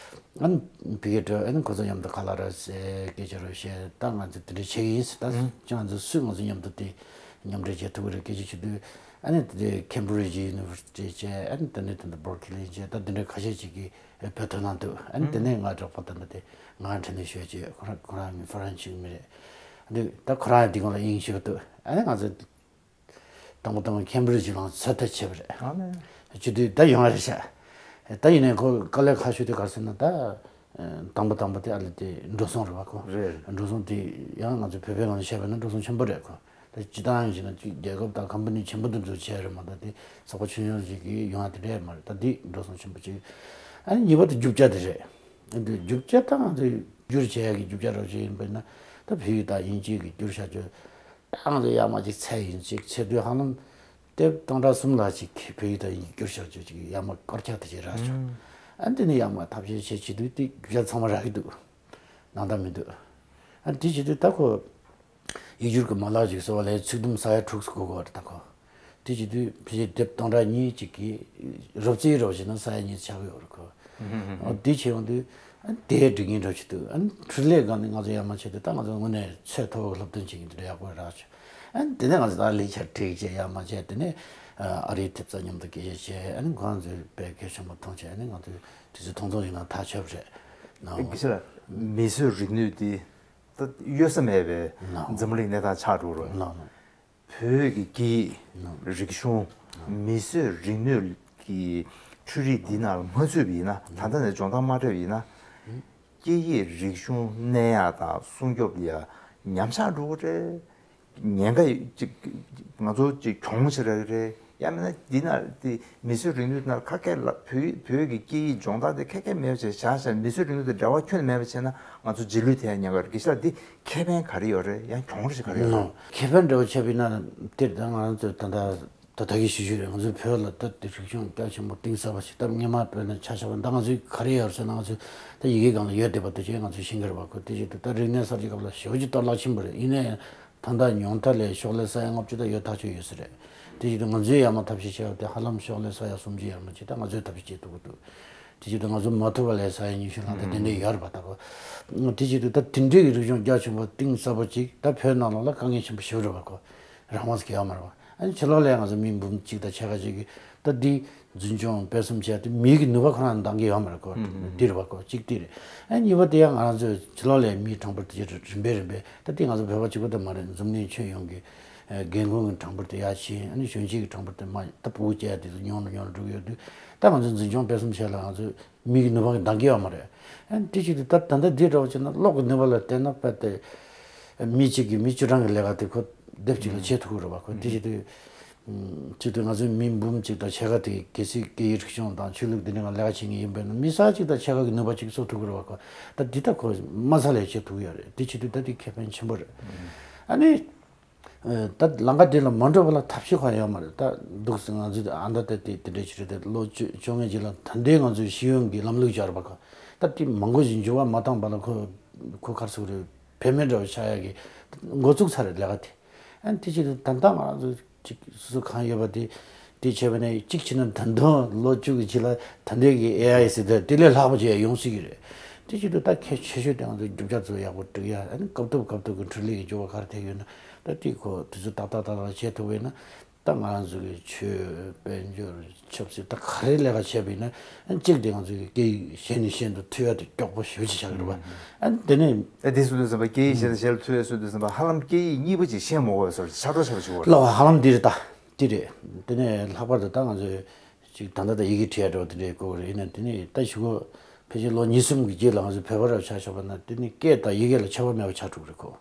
ཨ་ནི་ཕ་གིར་འགྲོ། ཨ་ནི་ཁོ་ཚོ་མཉམ་དུ་ཁ་ལག་ར་ཟས་སྐད་ཆ་ར་བཤད། ད་ང་ཚོ་དེ་འདྲ་བྱེད་ཀྱི་ཡིན་ཟེར། ད་ཨང་། ཁྱེད་ང་ཚོ་སུས་ང་ཚོ་མཉམ་དུ་དེ་མཉམ་འབྲེལ་བྱེད་ཐུབ་ཀྱི་རེད་སྐད་ཆ་བྱེད་དུས། ཨ་ནི་དེ་འདྲའི་ཁེམ་བྷི་རི་ཇི་ཡུ་ནི་ཝར་སི་ཊི་བྱས། ཨ་ནི་དེ་ནས་དེ་འདྲ་བར་ཁི་ལི་བྱས། ད་དེ་འདྲ་ཁ་ཤས་ཅིག་གིས་བོད་ཐོན་གནང་འདུག་ཨ་ནི་དེ་ནས་ང་གྲོགས་པོ་དེ་འདྲ་དེ་ང་འཕྲིན་ལས་ཞུ་བྱས། ཁོ་རང་ཁོ་རང་ངའི་ཧྥ་རན་སིའི་མི་རེད། འདི་ད་ཁོ་རང་ཡང་འདི་སྒང་ལ་དབྱིངས་ཞུགས་འདུག་ཨ་ནི་ང་ཚོ་དང་པོ་དང་པོ་ཁེམ་བྷི་རི་ཇི་ལ་ཚོད་ལྟ་བྱས་པ་རེད། ཨ་ནི། བྱེད་དུས་ད་ཡོང་བ་རེད་ཤག་ད་ཡིན་ནའི་ཁོ་དཀའ་ལས་ཁག་ཤོས་དེ་ག་རེ་ཟེར་ན། ད་དང་པོ་དང་པོ་དེ་ཨ་ལས་དེ་འགྲོ་སོང་རེད་པ་ཁོ། རེད། འགྲོ་སོང་དེ་ཡང་ང་ཚོ་བོད་པའི་ངང་ནས་བཤད་པ་ན་འགྲོ་སོང་ཆེན་པོ་རེད་ཁོ། ད་སྤྱིར་བཏང་ཡིན་ན་ཅིག་རྒྱལ་ཁབ་དང་ཁམ་པ་ནི་ཆེན་པོ་འདི་ཚོ་བྱས་རེད་མ་གཏོགས། དེ་ཚོགས་པ་ཆུང་ཆུང་ཞིག་གིས་ཡོང་བ་དེ་འདྲ་མ་རེད། ད་འདི་འགྲོ་སོང་ཆེན་པོ་ཅིག་ཨ་ནི་གཉིས་པ་དེ་རྒྱུ་ཆ་དེ་རེད། ཨ་འདི་རྒྱུ་ཆ་ད་ང་ཚོས་བསྒྱུར་བྱེད་ཡག་གི་རྒྱུ་ཆ་རོགས་ཅིག་ཡིན་པ་ཡིན་ན། ད་བོད་ཡིག་དང་དབྱིན་ཇི་གི་བསྒྱུར་བྱ་རྒྱུ། ད་ང་ཚོ་ཡར་མར་ཅིག་ཚད་ཡིན་ཅིག་བྱེད་དུས་ཧ་ལམ་དེབ་སྟོང་ཕྲག་གསུམ་ལྷག་ཅིག་བོད་ཡིག་དང་དབྱིན་ཇི་བསྒྱུར་བྱ་རྒྱུ་ཅིག་ཡར་མར་སྐོར་རྒྱག་དེ་ཅིག་རག་བྱུང་། ཨ་འདི་ནས་ཡར་མར་ཐབས་ཤེས་བྱེད་བྱེད་དུས་དེ་རྒྱུ་ཆ་ཚང་མ་རག་གི་འདུག་ནང་ད་མི་འདུག་ཨ་འདི་བྱེད་དུས་ད་ཁོ་ཡིག་སྒྱུར་གྱི་མ་ལག་ཅིག་བཟོ་བ་ལ་ཚིག་དུམ་ས་ཡ་དྲུག་ཙམ་འགོར་གྱི་ཡོད་རེད་ད་ཁོ། དེ་བྱེད་དུས་ཕལ་ཆེར་དེབ་སྟོང་ཕྲག་གཉིས་ཅིག་གི་རོབ་ཙམ་རོབ་ཙམ་བྱས་ན་ས་ཡ་གཉིས་ཆགས་ཀྱི་ཡོད་རེད་ཁོ། ཨ་དེ་བྱས་ཡོང་དུས་ཨ་དེ་འགྲིག་མཁན་འདྲ་བྱེད་དུས། ཨ་འཕྲུལ་ལས་སྒང་ནས་ང་ཚོ་ཡར་མར་བྱས་དུས་ད་ང་ཚོ་དངོས་གནས་ཚད་མཐོ་བོའི་སློབ་སྟོན་བྱེད་མཁན་དེ་འདྲ་ཡག་པོ་རག་བྱུང་། ཨ་དེ་ནས་ང་ཚོ་ད་ལས་འཆར་བསྒྲིགས་བྱས་ཡར་མར་བྱས། དེ་ནས་ཨ་རིའི་ཐེབས་རྩ་མཉམ་དུ་སྐད་ཆ་བཤད། ཨ་ཁོ་རང་ཚོས་དཔེ་གལ་ཆེན་པོ་མཐོང་བྱས། ཨ་ང་ཚོས་དུས་ཚོད་ཐུང་ཐུང་ཞིག་ནང་ཐག་ཆོད་པ་རེད་ནའོ། དགེ་བཤེས་ལགས། མིས་བཟོས་རིག་ནུས་འདི་ད་གཡོལ་ས་མེད་པའི་ནའོ། འཛམ་བུ་གླིང་གནས་སྟངས་ཆགས་འགྲོ་རེད། ནའོ། བོད་ཀྱི་སྐད་ཡིག་ནོ། རིག་གཞུང་ནོ། མིས་བཟོས་རིག་ནུས་ཀྱི་འཕྲུལ་རིག་འདི་ནང་མ་ཚུད་པ་ཡིན་ན། ད་ལྟ་ནས་སྦྱོང་བརྡར་མ་སྤྲད་པ་ཡིན་ན། ནོ། སྐད་ཡིག་རིག་གཞུང་གནས་ཡག་དང་སྲུང་སྐྱོབ་ལ་ཉམས་ཆག་འགྲོ་གི་རེད། ཉེན་ཁ་ཅིག་ང་ཚོ་ཅིག་གྱོང་ཞིག་རག་གི་རེད། ཡང་མིན་ན་འདི་ན་དེ་མིས་བཟོས་རིག་ནུས་ནང་ཁ་སྐད་ལ་བོད་བོད་ཀྱི་སྐད་ཡིག་སྦྱོང་སྟངས་དེ་ཁ་སྐད་མེད་པ་བྱས་བཞག་བཞག་མིས་བཟོས་རིག་ནུས་དང་འབྲེལ་བ་ཁྱོན་ནས་མེད་པ་བྱས་ན། ང་ཚོ་རྗེས་ལུས་ཐེབས་ཡ་ཉེན་ཁ་རེད། དགེ་བཤེས་ལགས། འདི་ཁེ་ཕན་ག་རེ་ཡོད་རེད། ཡང་གྱོང་རེད་ཟེར་ག་རེ་ཡོད་རེད། ཁེ་ཕན་འདྲ་བོ་བྱས་པ་ཡིན་ན་དེར་ད་ང་རང་ཚོས་ད་ལྟ་ད་ལྟ་གི་ཞུ་ཞུ་རེད། ང་ཚོའི་བོད་ལ་ད་དེ་རིག་གཞུང་རྒྱ་ཆེན་པོ་གཏིང་ཟབ་པ་ཞིག་ད་སྔོན་མ་བོད་ནས་ཆ་བཞག་པ་ད་ང་ཚོའི་ག་རེ་ཡོད་རེད་ཟེར་ན། ང་ཚོའི་ད་ཡི་གེ་སྒང་ལ་ཡོད་བསྡད་པ་དེ་ཅིག་ང་ཚོས་ཤེས་ཀྱི་རེད་པ་ཁོ། དེ་བཞིན་དུ་ད་རིག་གནས་གསར་བརྗེ་སྐབས་ལ་ཞེ་པོ་ཅིག་གཏོར་བརླག་ཕྱིན་པ་རེད། ཡིན་ནའི་ད་ལྟ་ཉུང་མཐའ་ལ་ཤོག་ལྷེ་ས་ཡ་ལྔ་བཅུ་ད་ཡོད་ཐག་ཆོད་ཡོད་ས་རེད། དེ་བཞིན་དུ་ང་ཚོས་ཡར་མར་ཐབས་ཤེས་བྱས་པ་དེ་ཧ་ལམ་ཤོག་ལྷེ་ས་ཡ་སུམ་ཅུ་ཡར་མར་ཅིག་ད་ང་ཚོས་ཐབས་ཤེས་བྱེད་ཐུབ་ཀྱི་འདུག་དེ་བཞིན་དུ་ང་ཚོ་མ་ཐུབ་པ་ལ་ས་ཡ་ཉི་ཤུ་ལྷག་དང་དེ་འདྲ་ཡོད་རེད་པ་ད་ཁོ། དེ་བཞིན་དུ་ད་དེ་འདྲའི་རིག་གཞུང་རྒྱ་ཆེན་པོ་གཏིང་ཟབ་པོ་ཅིག་ད་བོད་ནང་ལོགས་ལ་དཀའ་ངལ་ཆེན་པོ་ཞེ་པོ་རེད་པ་ཁོ། རང་དབང་ཟེར་གྱི་ཡོད་མ་རེད་པ། ཨ་ནི་ཕྱི་ལོགས་ལ་ཡང་ང་ཚོ་མི་འབུམ་གཅིག་དང་ཕྱེད་ཀ་ཅིག་གིས་ད་འདི་འཛིན་སྐྱོང་སྤེལ་གསུམ་བྱས་ཏེ་མི་གི་ནུས་པ་ཁོ་རང་འདང་གི་ཡོད་མ་རེད་ཁོ། འདི་རེད་པ་ཁོ། གཅིག་འདི་རེད། ཨ་ནི་གཉིས་པ་དེ་ཡང་ང་རང་ཚོའི་ཕྱི་ལོགས་ལ་མིའི་གྲངས་འབོར་དེ་རིམ་པས་རིམ་པས་ད་འདི་ང་ཚོ་བོད་པ་གཅིག་པོ་དེ་མ་རེད། འཛམ་གླིང་ཁྱོན་ཡོངས་ཀྱི་རྒན་རྒོན་གྱི་གྲངས་འབོར་དེ་ཡར་ཕྱིན། ཨ་ནི་གཞོན་སྐྱེས་ཀྱི་གྲངས་འབོར་དེ་མ་ད་ཕྲུ་གུ་སྐྱེ་ཡ་དེ་ཚོ་ཉུང་རུ་ཉུང་རུ་འགྲོ་གི་ཡོད་དུས། ད་ང་ཚོ་འཛིན་སྐྱོང་སྤེལ་གསུམ་བྱས་ལ་ང་ཚོ་མི་གི་ནུས་པ་གི་འདང་གི་ཡོད་མ་རེད། ཨ་ནི་དེ་བྱེད་དུས་ད་ད་ལྟ་འདི་འདྲ་བོ་བྱས་ན་གློག་གི་ནུས་པ་ལ་བརྟེན་ན་དཔེ་དེ་མི་གཅིག་གིས་མི་བཅུ་གྲངས་ཀྱི་ལས་ཀ་དེ་ཁོ་སྡེབ་གཅིག་ལ་བྱེད་ཐུབ་ཀྱི་རེད་པ་ཁོ། དེ་བྱེད་དུས་བྱེད་དུས་ང་ཚོའི་མི་འབུམ་གཅིག་དང་ཕྱེད་ཀ་དེ་གལ་སྲིད་སྐད་ཡིག་རིག་གཞུང་དང་ཆོས་ལུགས་འདི་འདྲའི་ནང་ལས་ཀ་བྱེད་མཁན་ཡིན་པས་ན་མི་ས་གཅིག་དང་ཕྱེད་ཀ་གི་ནུས་པ་གཅིག་གསོ་ཐུབ་ཀྱི་རེད་པ་ཁོ། ད་འདི་ད་ཁོ་དམའ་ས་ལས་བྱེད་ཐུབ་ཀྱི་ཡོད་རེད། དེ་བྱེད་དུས་ད་དེ་ཁེ་ཕན་ཆེན་པོ་རེད། ཨ་ནི། ད་ལམ་ཁ་དེ་ལ་མ་འགྲོ་བ་ལ་ཐབས་ཤེས་གང་ཡོད་མ་རེད། ད་འདུག་སེ་ང་ཚོས་ཨ་ད་ལྟ་དེ་དེ་འདྲ་ཞིག་རེད་དེ། ལོ་བཅོ་བཅོ་ལྔའི་རྗེས་ལ་ད་ལྟའི་ང་ཚོའི་ཤེས་ཡོན་གྱི་ལམ་ལུགས་སྦྱར་བ་ཁོ། ད་དེ་མང་པོ་ཞིག་འགྱུར་བ་མ་བཏང་བ་ལ་ཁོ་ཁོ་ག་རེ་ཟེར་དགོས་རེད། བེད་མེད་འདྲ་བོ་ཆགས་ཡ་གི་འགོ་བཙུགས་ཚར་རེད་ལས་ཀ་དེ། ཨ་ནི་དེ་ཕྱིར་ད་ལྟ་ང་ཚོ་ཅིག་སོ་སོ་གང་ཡོད་པ་དེ་དེ་བྱས་པ་ནས་གཅིག་བྱས་ན་ད་དུང་ལོ་བཅུ་གི་རྗེས་ལ་ད་ལྟའི་གི་ཨེ་ཨའི་ཟེར་དེ་དེ་ལས་ལྷག་པ་ཅིག་ཡོང་སྲིད་ཀྱི་རེད། དེ་བཞིན་དུ་ད་གལ་ཆེ་ཤོས་དེ་ང་ཚོ་རྒྱུ་ཆ་ཚོ་ཡག་པོ་སྒྲིག་ཡ། ཨ་ནི་སྐབས་ཐོབ་སྐབས་ཐོབ་ཀྱི་འཕྲུལ་ལས་ཀྱི་འགྱུར་བ་ག་རེ་ཐེབས་ཡོད་ན། ད་དེ་ཁོ་དེ་ཚོ་ཏག་ཏག་ཏག་ཏག་བྱེད་ཐུབ་པ་ཡིན་ན། ད་ང་རང་ཚོ་གི་ཆོས་དཔལ་འབྱོར་ཆབ་སྲིད་ད་ག་རེ་ལས་ཀ་བྱས་པ་ཡིན་ན། ཨ་ནི་གཅིག་དེ་ང་ཚོ་གི་སྐད་ཡིག་གཞན་ནས་གཞན་དུ་ཐོས་ཡ་དེ་མགྱོགས་པོ་ཞེ་པོ་ཅིག་ཆགས་ཀྱི་རེད་པ། ཨ་ནི་དེ་ནས། ཨ་དེ་སུ་དུ་ཟིན་པ་སྐད་ཡིག་གཞན་དང་གཞན་ལ་ཐོས་ཡ་སུ་དུ་ཟིན་པ་ཧ་ལམ་སྐད་ཡིག་གཉིས་པ་ཅིག་ཤེས་མ་དགོས་པའི་བཟོ་འདྲ་ཆགས་འགྲོ་ཆགས་འགྲོ་བྱེད་དགོས་རེད། ལགས་ཧ་ལམ་འདི་རེད་ད། འདི་རེད། དེ་ནས་ལྷག་པར་དུ་ད་ང་ཚོས་ཅིག་ད་ལྟ་ད་ཡི་གེ་བྲིས་ཡ་འདྲ་བོ་དེ་འདྲའི་སྐོར་རེད། ཡིན་ན་དེ་ནས་ད་གཞུག་གུ་ཕལ་ཆེར་ལོ་གཉིས་གསུམ་གྱི་རྗེས་ལ་ང་ཚོ་བོད་པ་རབ་ཆགས་ཆགས་པ་ན། དེ་ནི་སྐད་དང་ཡི་གེ་ལ་ཁྱད་པར་མེད་པ་ཆགས་འགྲོ་གི་རེད་ཁོ།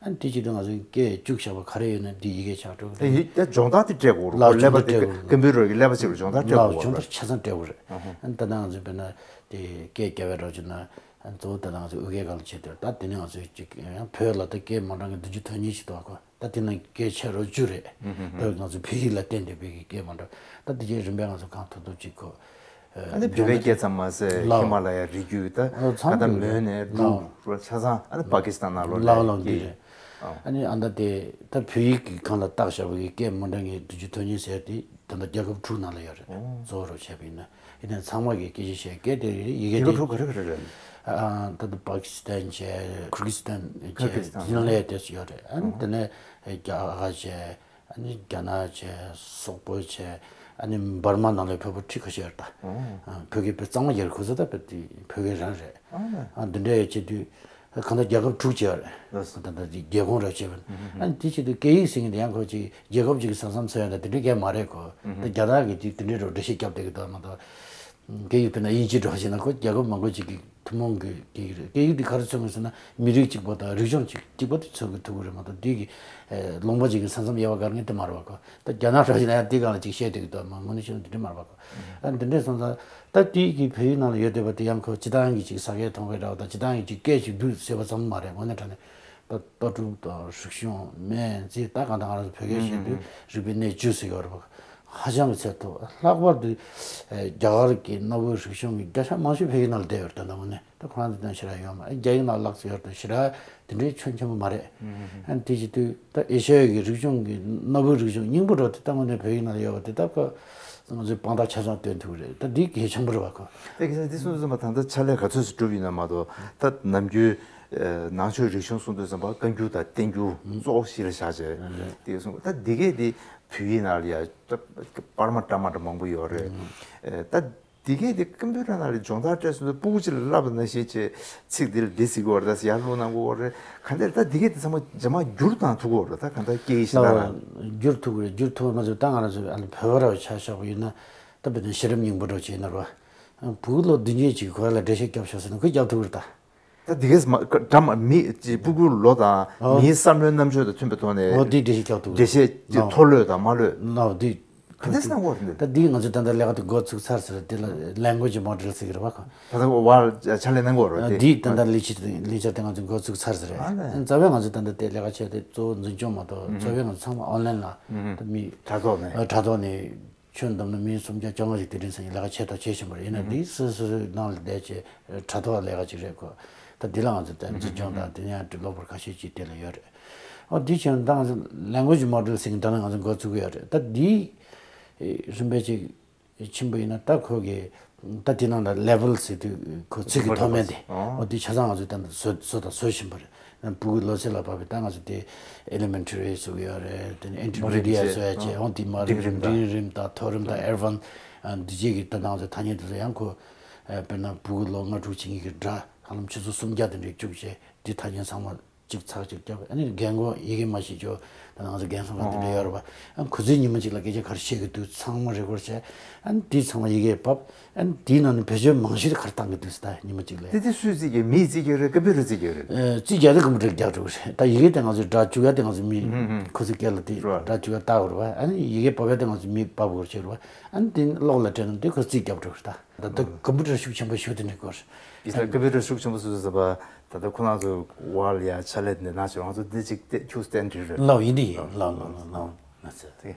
ཨ་ནི་དེ་བྱེད་དུས་ང་ཚོས་སྐད་བཅུག་བཞག་པ་ག་རེ་ཡོད་ན་འདི་ཡི་གེ་ཆགས་འགྲོ་གི་རེད། ད་སྦྱོང་བརྡར་དེ་སྤྲད་དགོས་རེད། ལགས་ཀླད་པ་སྦྱོང་བརྡར་དེ་སྤྲད་དགོས་རེད། ཀམ་པུ་ཊར་གྱི་ཀླད་པ་ཅིག་ལ་སྦྱོང་བརྡར་སྤྲད་ལགས་དགོས་སྦྱོང་རེད། བརྡར་ཆ་ཚང་སྤྲད་དགོས་རེད། ཨ་ནི་ད་ནང་ང་ཚོས་དཔེར་ན་དེ་སྐད་རྒྱབ་པའི་རོགས་བྱེད་ན། ཨ་ནི་གཙོ་བོ་ད་ནང་ང་ཚོས་དབུས་སྐད་སྒང་ལ་བྱེད་དུས། ད་དེ་ནས་ང་ཚོས་ཅིག་ཡང་བོད་ལ་ད་སྐད་མ་འདྲ་མཁན་བདུན་ཅུ་དོན་གཉིས་ཤིག་འདུག་ག་ད་དེ་ནང་སྐད་ཆ་རོ་བཅུ་རེད། ད་ང་ཚོ་བོད་ཡིག་ལ་བརྟེན་བསྡད་པའི་སྐད་མ་འདྲ། ད་དེ་རྗེས་རིམ་པས་ང་ཚོ་གང་ཐུབ་ཐུབ་ཅིག་གོ། ཨ་ནི་བོད་པའི་སྐད་ཙམ་མ་ཟད་ལགས། ཧི་མ་ལ་ཡའི་རི་རྒྱུད་ད་ཨ་ཚང་ག་ད་མོན་ནས་འབྲུག་རུ་ཆ་ཚང་། ཨ་ནི་པ་ཀི་སི་ཐན་ནང་ལོགས་ལ་ལགས་ལགས་འདི་སྐད་རེད། ཨ་ནི་ཨ་ད་དེ་ད་བོད་ཡིག་གི་སྒང་ལ་བཏགས་བཞག་པའི་སྐད་མ་འདྲ་མཁན་བདུན་ཅུ་དོན་གཉིས་ཟེར་དེ་ད་ལྟ་རྒྱལ་ཁབ་དྲུག་ནང་ལ་ཡོད་རེད། གཙོ་བོ་རུ་བྱས་པ་ཡིན་ན། ཡིན་ནའི་ཚང་མ་གི་སྐད་ཆ་བཤད་སྐད་དེ་ཡི་གེ་རྒྱལ་ཁབ་དེ་དྲུག་ག་རེ་ག་རེ་རེད། ཨ་ད་ལྟ་པ་ཀི་སི་ཐན་བྱས། ཁུར་ཀི་སི་ཐན་བྱས། ཁུར་ཀི་སི་ཐན། ཟི་ལིང་ལ་དེ་ཚོ་ཡོད་རེད། ཨ་ནི་དེ་ནས་རྒྱ་གར་བྱས། ཨ་ནི་རྒྱ་ནག་བྱས། སོག་པོ་བྱས། ཨ་ནི་འབར་མ་ནང་ལ་བོད་པ་ཁྲི་ཁ་ཤས་ཡོད་རེད་ད། ཨ་བོད་སྐད་དཔེ་གཙང་མ་ཡོད་རེད། ཁོ་ཚོ་ད་དཔེ་དེ་བོད་སྐད་རང་རེད། ཨ་འདི་འདྲ་ཡོད་བྱེད་དུས། གང་ལྟར་རྒྱལ་ཁབ་དྲུག་ཅིག་ཡོད་རེད། ལགས་སོ། ད་ལྟ་དེ་རྒྱལ་ཁོངས་ར་བྱས་པ་ཡིན། ཨ་ནི་དེ་བྱེད་དུས་སྐད་ཡིག་ཟེར་མཁན་དེ་ཡང་ཁོ་ཅིག་རྒྱལ་ཁབ་ཅིག་གི་ས་མཚམས་ཚོད་ཡ་ད་དེ་འདྲའི་སྐད་མ་རེད་ཁོ། ད་རྒྱ་ནག་གིས་དེ་དེ་འདྲའི་རོ་འགྲེལ་བཤད་རྒྱབ་བསྡད་ཀྱི་འདུག་མ་གཏོགས། སྐད་ཡིག་དཔེར་ན་དབྱིན་ཇི་འདྲ་བ་བྱས་ན་ཁོ་རྒྱལ་ཁབ་མང་པོ་ཅིག་གི་ཐུན་མོང་གི་སྐད་ཡིག་རེད། སྐད་ཡིག་འདི་ག་རེ་མཚོན་གྱི་ཟེར་ན་མི་རིགས་གཅིག་པ་དང་རིག་གཞུང་གཅིག་གཅིག་པ་དེ་མཚོན་གྱི་ཐུབ་ཀྱི་རེད་མ་གཏོགས། འདི་གི་ལུང་པ་ཅིག་གི་ས་མཚམས་དབྱེ་བ་དགར་མཁན་དེ་མ་རེད་པ་ཁོ། ད་རྒྱ་ནག་འདྲ་བ་བྱས་ན་ཡང་དེ་སྒང་ལ་ཅིག་བཤད་བསྡད་ཀྱི་འདུག་མ། དངོས་གནས་བཤད་ན་དེ་འདྲ་མ་རེད་པ་ཁོ། ཨ་འདི་འདྲས་སོང་ཙང་ད་དེ་གི་བོད་ཡིག་ནང་ལ་ཡོད་བསྡད་པ་དེ་ཡང་ཁོ་སྤྱིར་བཏང་གི་ཅིག་ཟ་སྐད་མཐོང་སྐད་འདྲ་བ་དང་། སྤྱིར་བཏང་གི་ཅིག་སྐད་ཅིག་འདུག་ཟེར་བ་ཙམ་མ་རེད། དངོས་གནས་དྲང་གནས་ད་ལྟ་གྲུབ་དང་རིག་གཞུང་སྨན་རྩིས་ད་གང་ལྟར་ང་རང་ཚོ་བོད་སྐད་བཤད་དུས་རིག་པའི་གནས་བཅུ་ཟེར་གྱི་ཡོད་རེད་པ། ཧ་ཅང་གི་ཚད་མཐོ། ལྷག་པར་དུ་ཨེ་རྒྱ་གར་གྱི་གནའ་བོའི་རིག་གཞུང་གི་བརྒྱ་ཆ་མང་ཤོས་བོད་ཡིག་ནང་ལ་བསྡད་ཡོད་རེད། ད་ལྟ་དངོས་གནས་ད་ཁོ་རང་ཚོ་དང་ཞེ་དྲག་ཡོད་མ་རེད། རྒྱ་ཡིག་ནང་ལ་བསླབས་ཡོད་རེད། ཞེ་དྲག་དེ་འདྲའི་ཁྱོན་ཆེན་པོ་མ་རེད། ཨ་ནི་དེ་བྱེད་དུས་ད་ཨེ་ཤ་ཡའི་གི་རིག་གཞུང་གི་གནའ་བོའི་རིག་གཞུང་རྙིང་པ་འདྲ་བོ་དེ་ད་དངོས་གནས་བོད་ཡིག་ནང་ལ་ཡོད་པ་དེ་ད་ཁོ་ང་ཚོས་དཔང་རྟགས་ཆ་ཚང་སྟོན་ཐུབ་ཀྱི་རེད། ད་འདི་གལ་ཆེན་པོ་རེད་པ་ཁོ། དེ་གི་ས་དེ་སོང་ཙང་མ་ད་ལྟ་ཕྱག་ལས་ག་ཚོད་ཅིག་བསྒྲུབས་ཡིན་ན་མ་གཏོགས། ད་ནམ་རྒྱུན་ཨ་ནང་ཆོས་རིག་གཞུང་གསུང་དུས་ཙམ་པ་བཀའ་འགྱུར་དང་བསྟན་འགྱུར་གཙོ་བོ་གཞི་ལ་བཞག་བྱས་དེ་གསུང་། ད་འདི་གས་དེ་བོད་ཡིག་ནང་ལ་ཡ་ད་པར་མ་འདྲ་མ་འདྲ་མང་པོ་ཡོད་རེད། ཨ་ད་འདི་གས་དེ་ཀམ་པུ་ཊར་ནང་ལ་སྦྱོང་བརྡར་སྤྲད་སོང་དུས་སྤུ་གུ་ཅིག་ལ་བསླབ་པ་ནང་བཞིན་བྱས། ཚིག་འདི་ལ་འདི་ཟེར་གྱི་ཡོད་རེད། ད་ཟེར་ཡར་ཀློག་གནང་དགོས་རེད། ག་འདྲ་ད་འདི་གས་དེ་ཚང་མ་རྗེས་མ་བསྒྱུར་བཏང་ཐུབ་ཀྱི་ཡོད་རེད། ད་ག་འདྲ་སྐད་ཡིག་ཞིག་ལ་ལ་བསྒྱུར་ཐུབ་ཀྱི་རེད། བསྒྱུར་ཐུབ་པ་མ་ཟད་ད་ང་རང་ཚོ་ཨ་ནི་བོད་པ་ར་བ་ཆ་བཞག་པ་ཡིན་ན། ད་དཔེར་ན་གཞི་རིམ་རྙིང་པ་འདྲ་བོ་ཅིག་ཡིན་ན་ར་བ། བུ་གུ་ལོ་བདུན་ཅན་ཅིག་གིས་ཁོ་རང་ལ་འགྲེལ་བཤད་རྒྱབ་ཤོག་ཟེར་ན་ཁོས་རྒྱབ་ཐུབ་ཀྱི་རེད་ད། ད་འདི་གས་མ་འདྲ་མ་མི་ཅིག་སྤུ་གུ་ལོ་དང་ཨོ། མིའི་བསམ་བློའི་རྣམ་དཔྱོད་དང་མཐུན་པའི་ཐོག་ནས་ཨོ་འདི་འགྲེལ་བཤད་རྒྱབ་ཐུབ་ཀྱི་རེད། འགྲེལ་བཤད་ཅིག་ཨོ། མཐོ་ལོས་དང་དམའ་ལོས། ཨོ་འདི་ག་འདྲས་གནང་དགོས་རེད། ད་འདི་ང་ཚོས་ད་ལྟ་ལས་ཀ་དེ་འགོ་ཚུགས་ཚར་ཟེར། དེ་ལ་language model ཟེར་གྱི་རེད་པ་ཁོ། ད་ལྟ་བར་ཕྱག་ལས་གནང་དགོས་རེད་དེ། འདི་ད་ལྟ་ལས་བྱེད་ལས་འཆར་དེ་ང་ཚོས་འགོ་ཚུགས་ཚར་ཟེར་རེད། ཨ་ལས། རྩ་བའི་ང་ཚོས་ད་ལྟ་དེ་ལས་ཀ་བྱས་ཏེ་གཙོ་བོ་འཛིན་སྐྱོང་མ་གཏོགས་གཙོ་བོའི་ང་ཚོ་ཚང་མ་online ལ་ད་མི་དྲ་ཐོག་ནས་ཨ་དྲ་ཐོག་ནས། ཁྱོན་བསྡོམས་ན་མི་སུམ་བརྒྱ་བཅོ་ལྔ་ཞིག་དེ་རིང་སང་ཉིན་ལས་ཀ་བྱས་དང་བྱེད་བཞིན་པ་རེད། ཡིན་ན་འདི་སོ་སོའི་ནང་ལ་བསྡད་བྱས་དྲ་ཐོག་ལས་ཀ་ཅིག་རེད་ཁོ། ད་འདི་ལ་ང་ཚོ་ད་འཛིན་སྐྱོང་དང་དེ་ནས་ཀློག་པར་ཁ་ཤས་ཅིག་དེ་ལ་ཡོད་རེད། ཨོ་འདི་བྱས་ན་ད་ང་ཚོ་language model ཟེར་མཁན་ད་ནི་ང་ཚོ་འགོ་ཚུགས་ཀྱི་ཡོད་རེད། ད་འདི་རིམ་པས་ཅིག་ཕྱིན་པ་ཡིན་ན་ད་ཁོ་གི་ད་དེ་ནང་ལ་level ཟེར་དུས་ཁོ་ཚིག་གི་མཐོ་དམན་དེ་ཨོ་འདི་ཆ་ཚང་ང་ཚོ་ད་བཟོ་བཟོ་དང་བཟོ་བཞིན་པ་རེད། སྤུ་གུ་ལོ་ཚད་ལ་བབས་པའི་ད་ང་ཚོ་དེ་elementary བཟོ་གི་ཡོད་རེད། དེ་ནས་མཐོ་རིམ་intermediate བཟོ་ཡ་བྱས། འོང་དེ་མ་འབྲིང་རིམ་འབྲིང་རིམ་དང་མཐོ་རིམ་དང་advance འདི་བཅས་ཀྱི་ད་ང་ཚོ་ཐ་སྙད་དེ་ཚོ་ཡང་ཁོ་དཔེར་ན་སྤུ་གུ་ལོ་ལྔ་དྲུག་ཕྱིན་མཁན་གྱི་སྒྲ་ཧ་ལམ་ཆུ་ཚོད་སུམ་བརྒྱ་དེ་འདྲ་བཅུག་བྱས་དེ་ཐ་སྙད་ཚང་མ་གཅིག་ཚག་གཅིག་བརྒྱབ། ཨ་ནི་རྒན་གོག་ཡི་གེ་མ་ཤེས་ཀྱོ་ད་ང་ཚོ་རྒན་གསོ་ཁང་དེ་འདྲ་ཡོད་རེད་པ། ཨ་ཁོ་ཚོས་ཉི་མ་གཅིག་ལ་སྐད་ཆ་ག་རེ་བཤད་ཀྱི་འདུག་ཚང་མ་རེ་སྐོར་བྱས། ཨ་ནི་དེ་ཚང་མ་ཡི་གེ་ཕབ། ཨ་ནི་དེའི་ནང་ནས་བེད་སྤྱོད་མང་ཤོས་དེ་ག་རེ་བཏང་གི་འདུག་ཟེར། ད་ཉི་མ་གཅིག་ལ། དེ་དེ་སུས་བརྩིས་ཀྱི། མིས་བརྩིས་ཀྱི་རེད། ཀམ་པུ་ཊར་བརྩིས་ཀྱི་རེད། ཨ་བརྩིས་རྒྱག་དེ་ཀམ་པུ་ཊར་རྒྱག་འགྲོ་གི་རེད། ད་ཡི་གེ་དེ་ང་ཚོས་སྒྲ་བཅུག་ཡ་དེ་ང་ཚོས་མི་ཁོ་ཚོའི་སྐད་ལ་དེ་སྒྲ་བཅུག་ཡ་བཏགས་དགོས་རེད་པ། ཨ་ནི་ཡི་གེ་ཕབ་ཡ་དེ་ང་ཚོས་མི་ཕབ་དགོས་རེད་པ། ཨ་ནི་དེ་གློག་ལ་སྤྲད་ན་དེ་ཁོ་རྩིས་རྒྱབ་འགྲོ་གི་རེད། ད་ད་ལྟ་ཀམ་པུ་ཊར་ཤུགས་ཆེན་པོ་ཞིག་དེ་འདྲ་དགོས་རེད། ཡིན་ཙང་ཀམ་པུ་ཊར་ཤུགས་ཆེན་པོ་སུ་ཟེར་བ། ད་ལྟ་ཁོ་རང་ཚོ་བར་ལ་ཡ་ཕྱག་ལས་འདི་ནང་བཞིན་ང་ཚོ་འདི་གཅིག་ཏེ་ཁྱུག་སྟེ་འདྲི་རེད། ལགས་ཡིན་དེ་ཡིན། ལགས་ལགས་ལགས་ལགས་ན་ཚེ། དེ།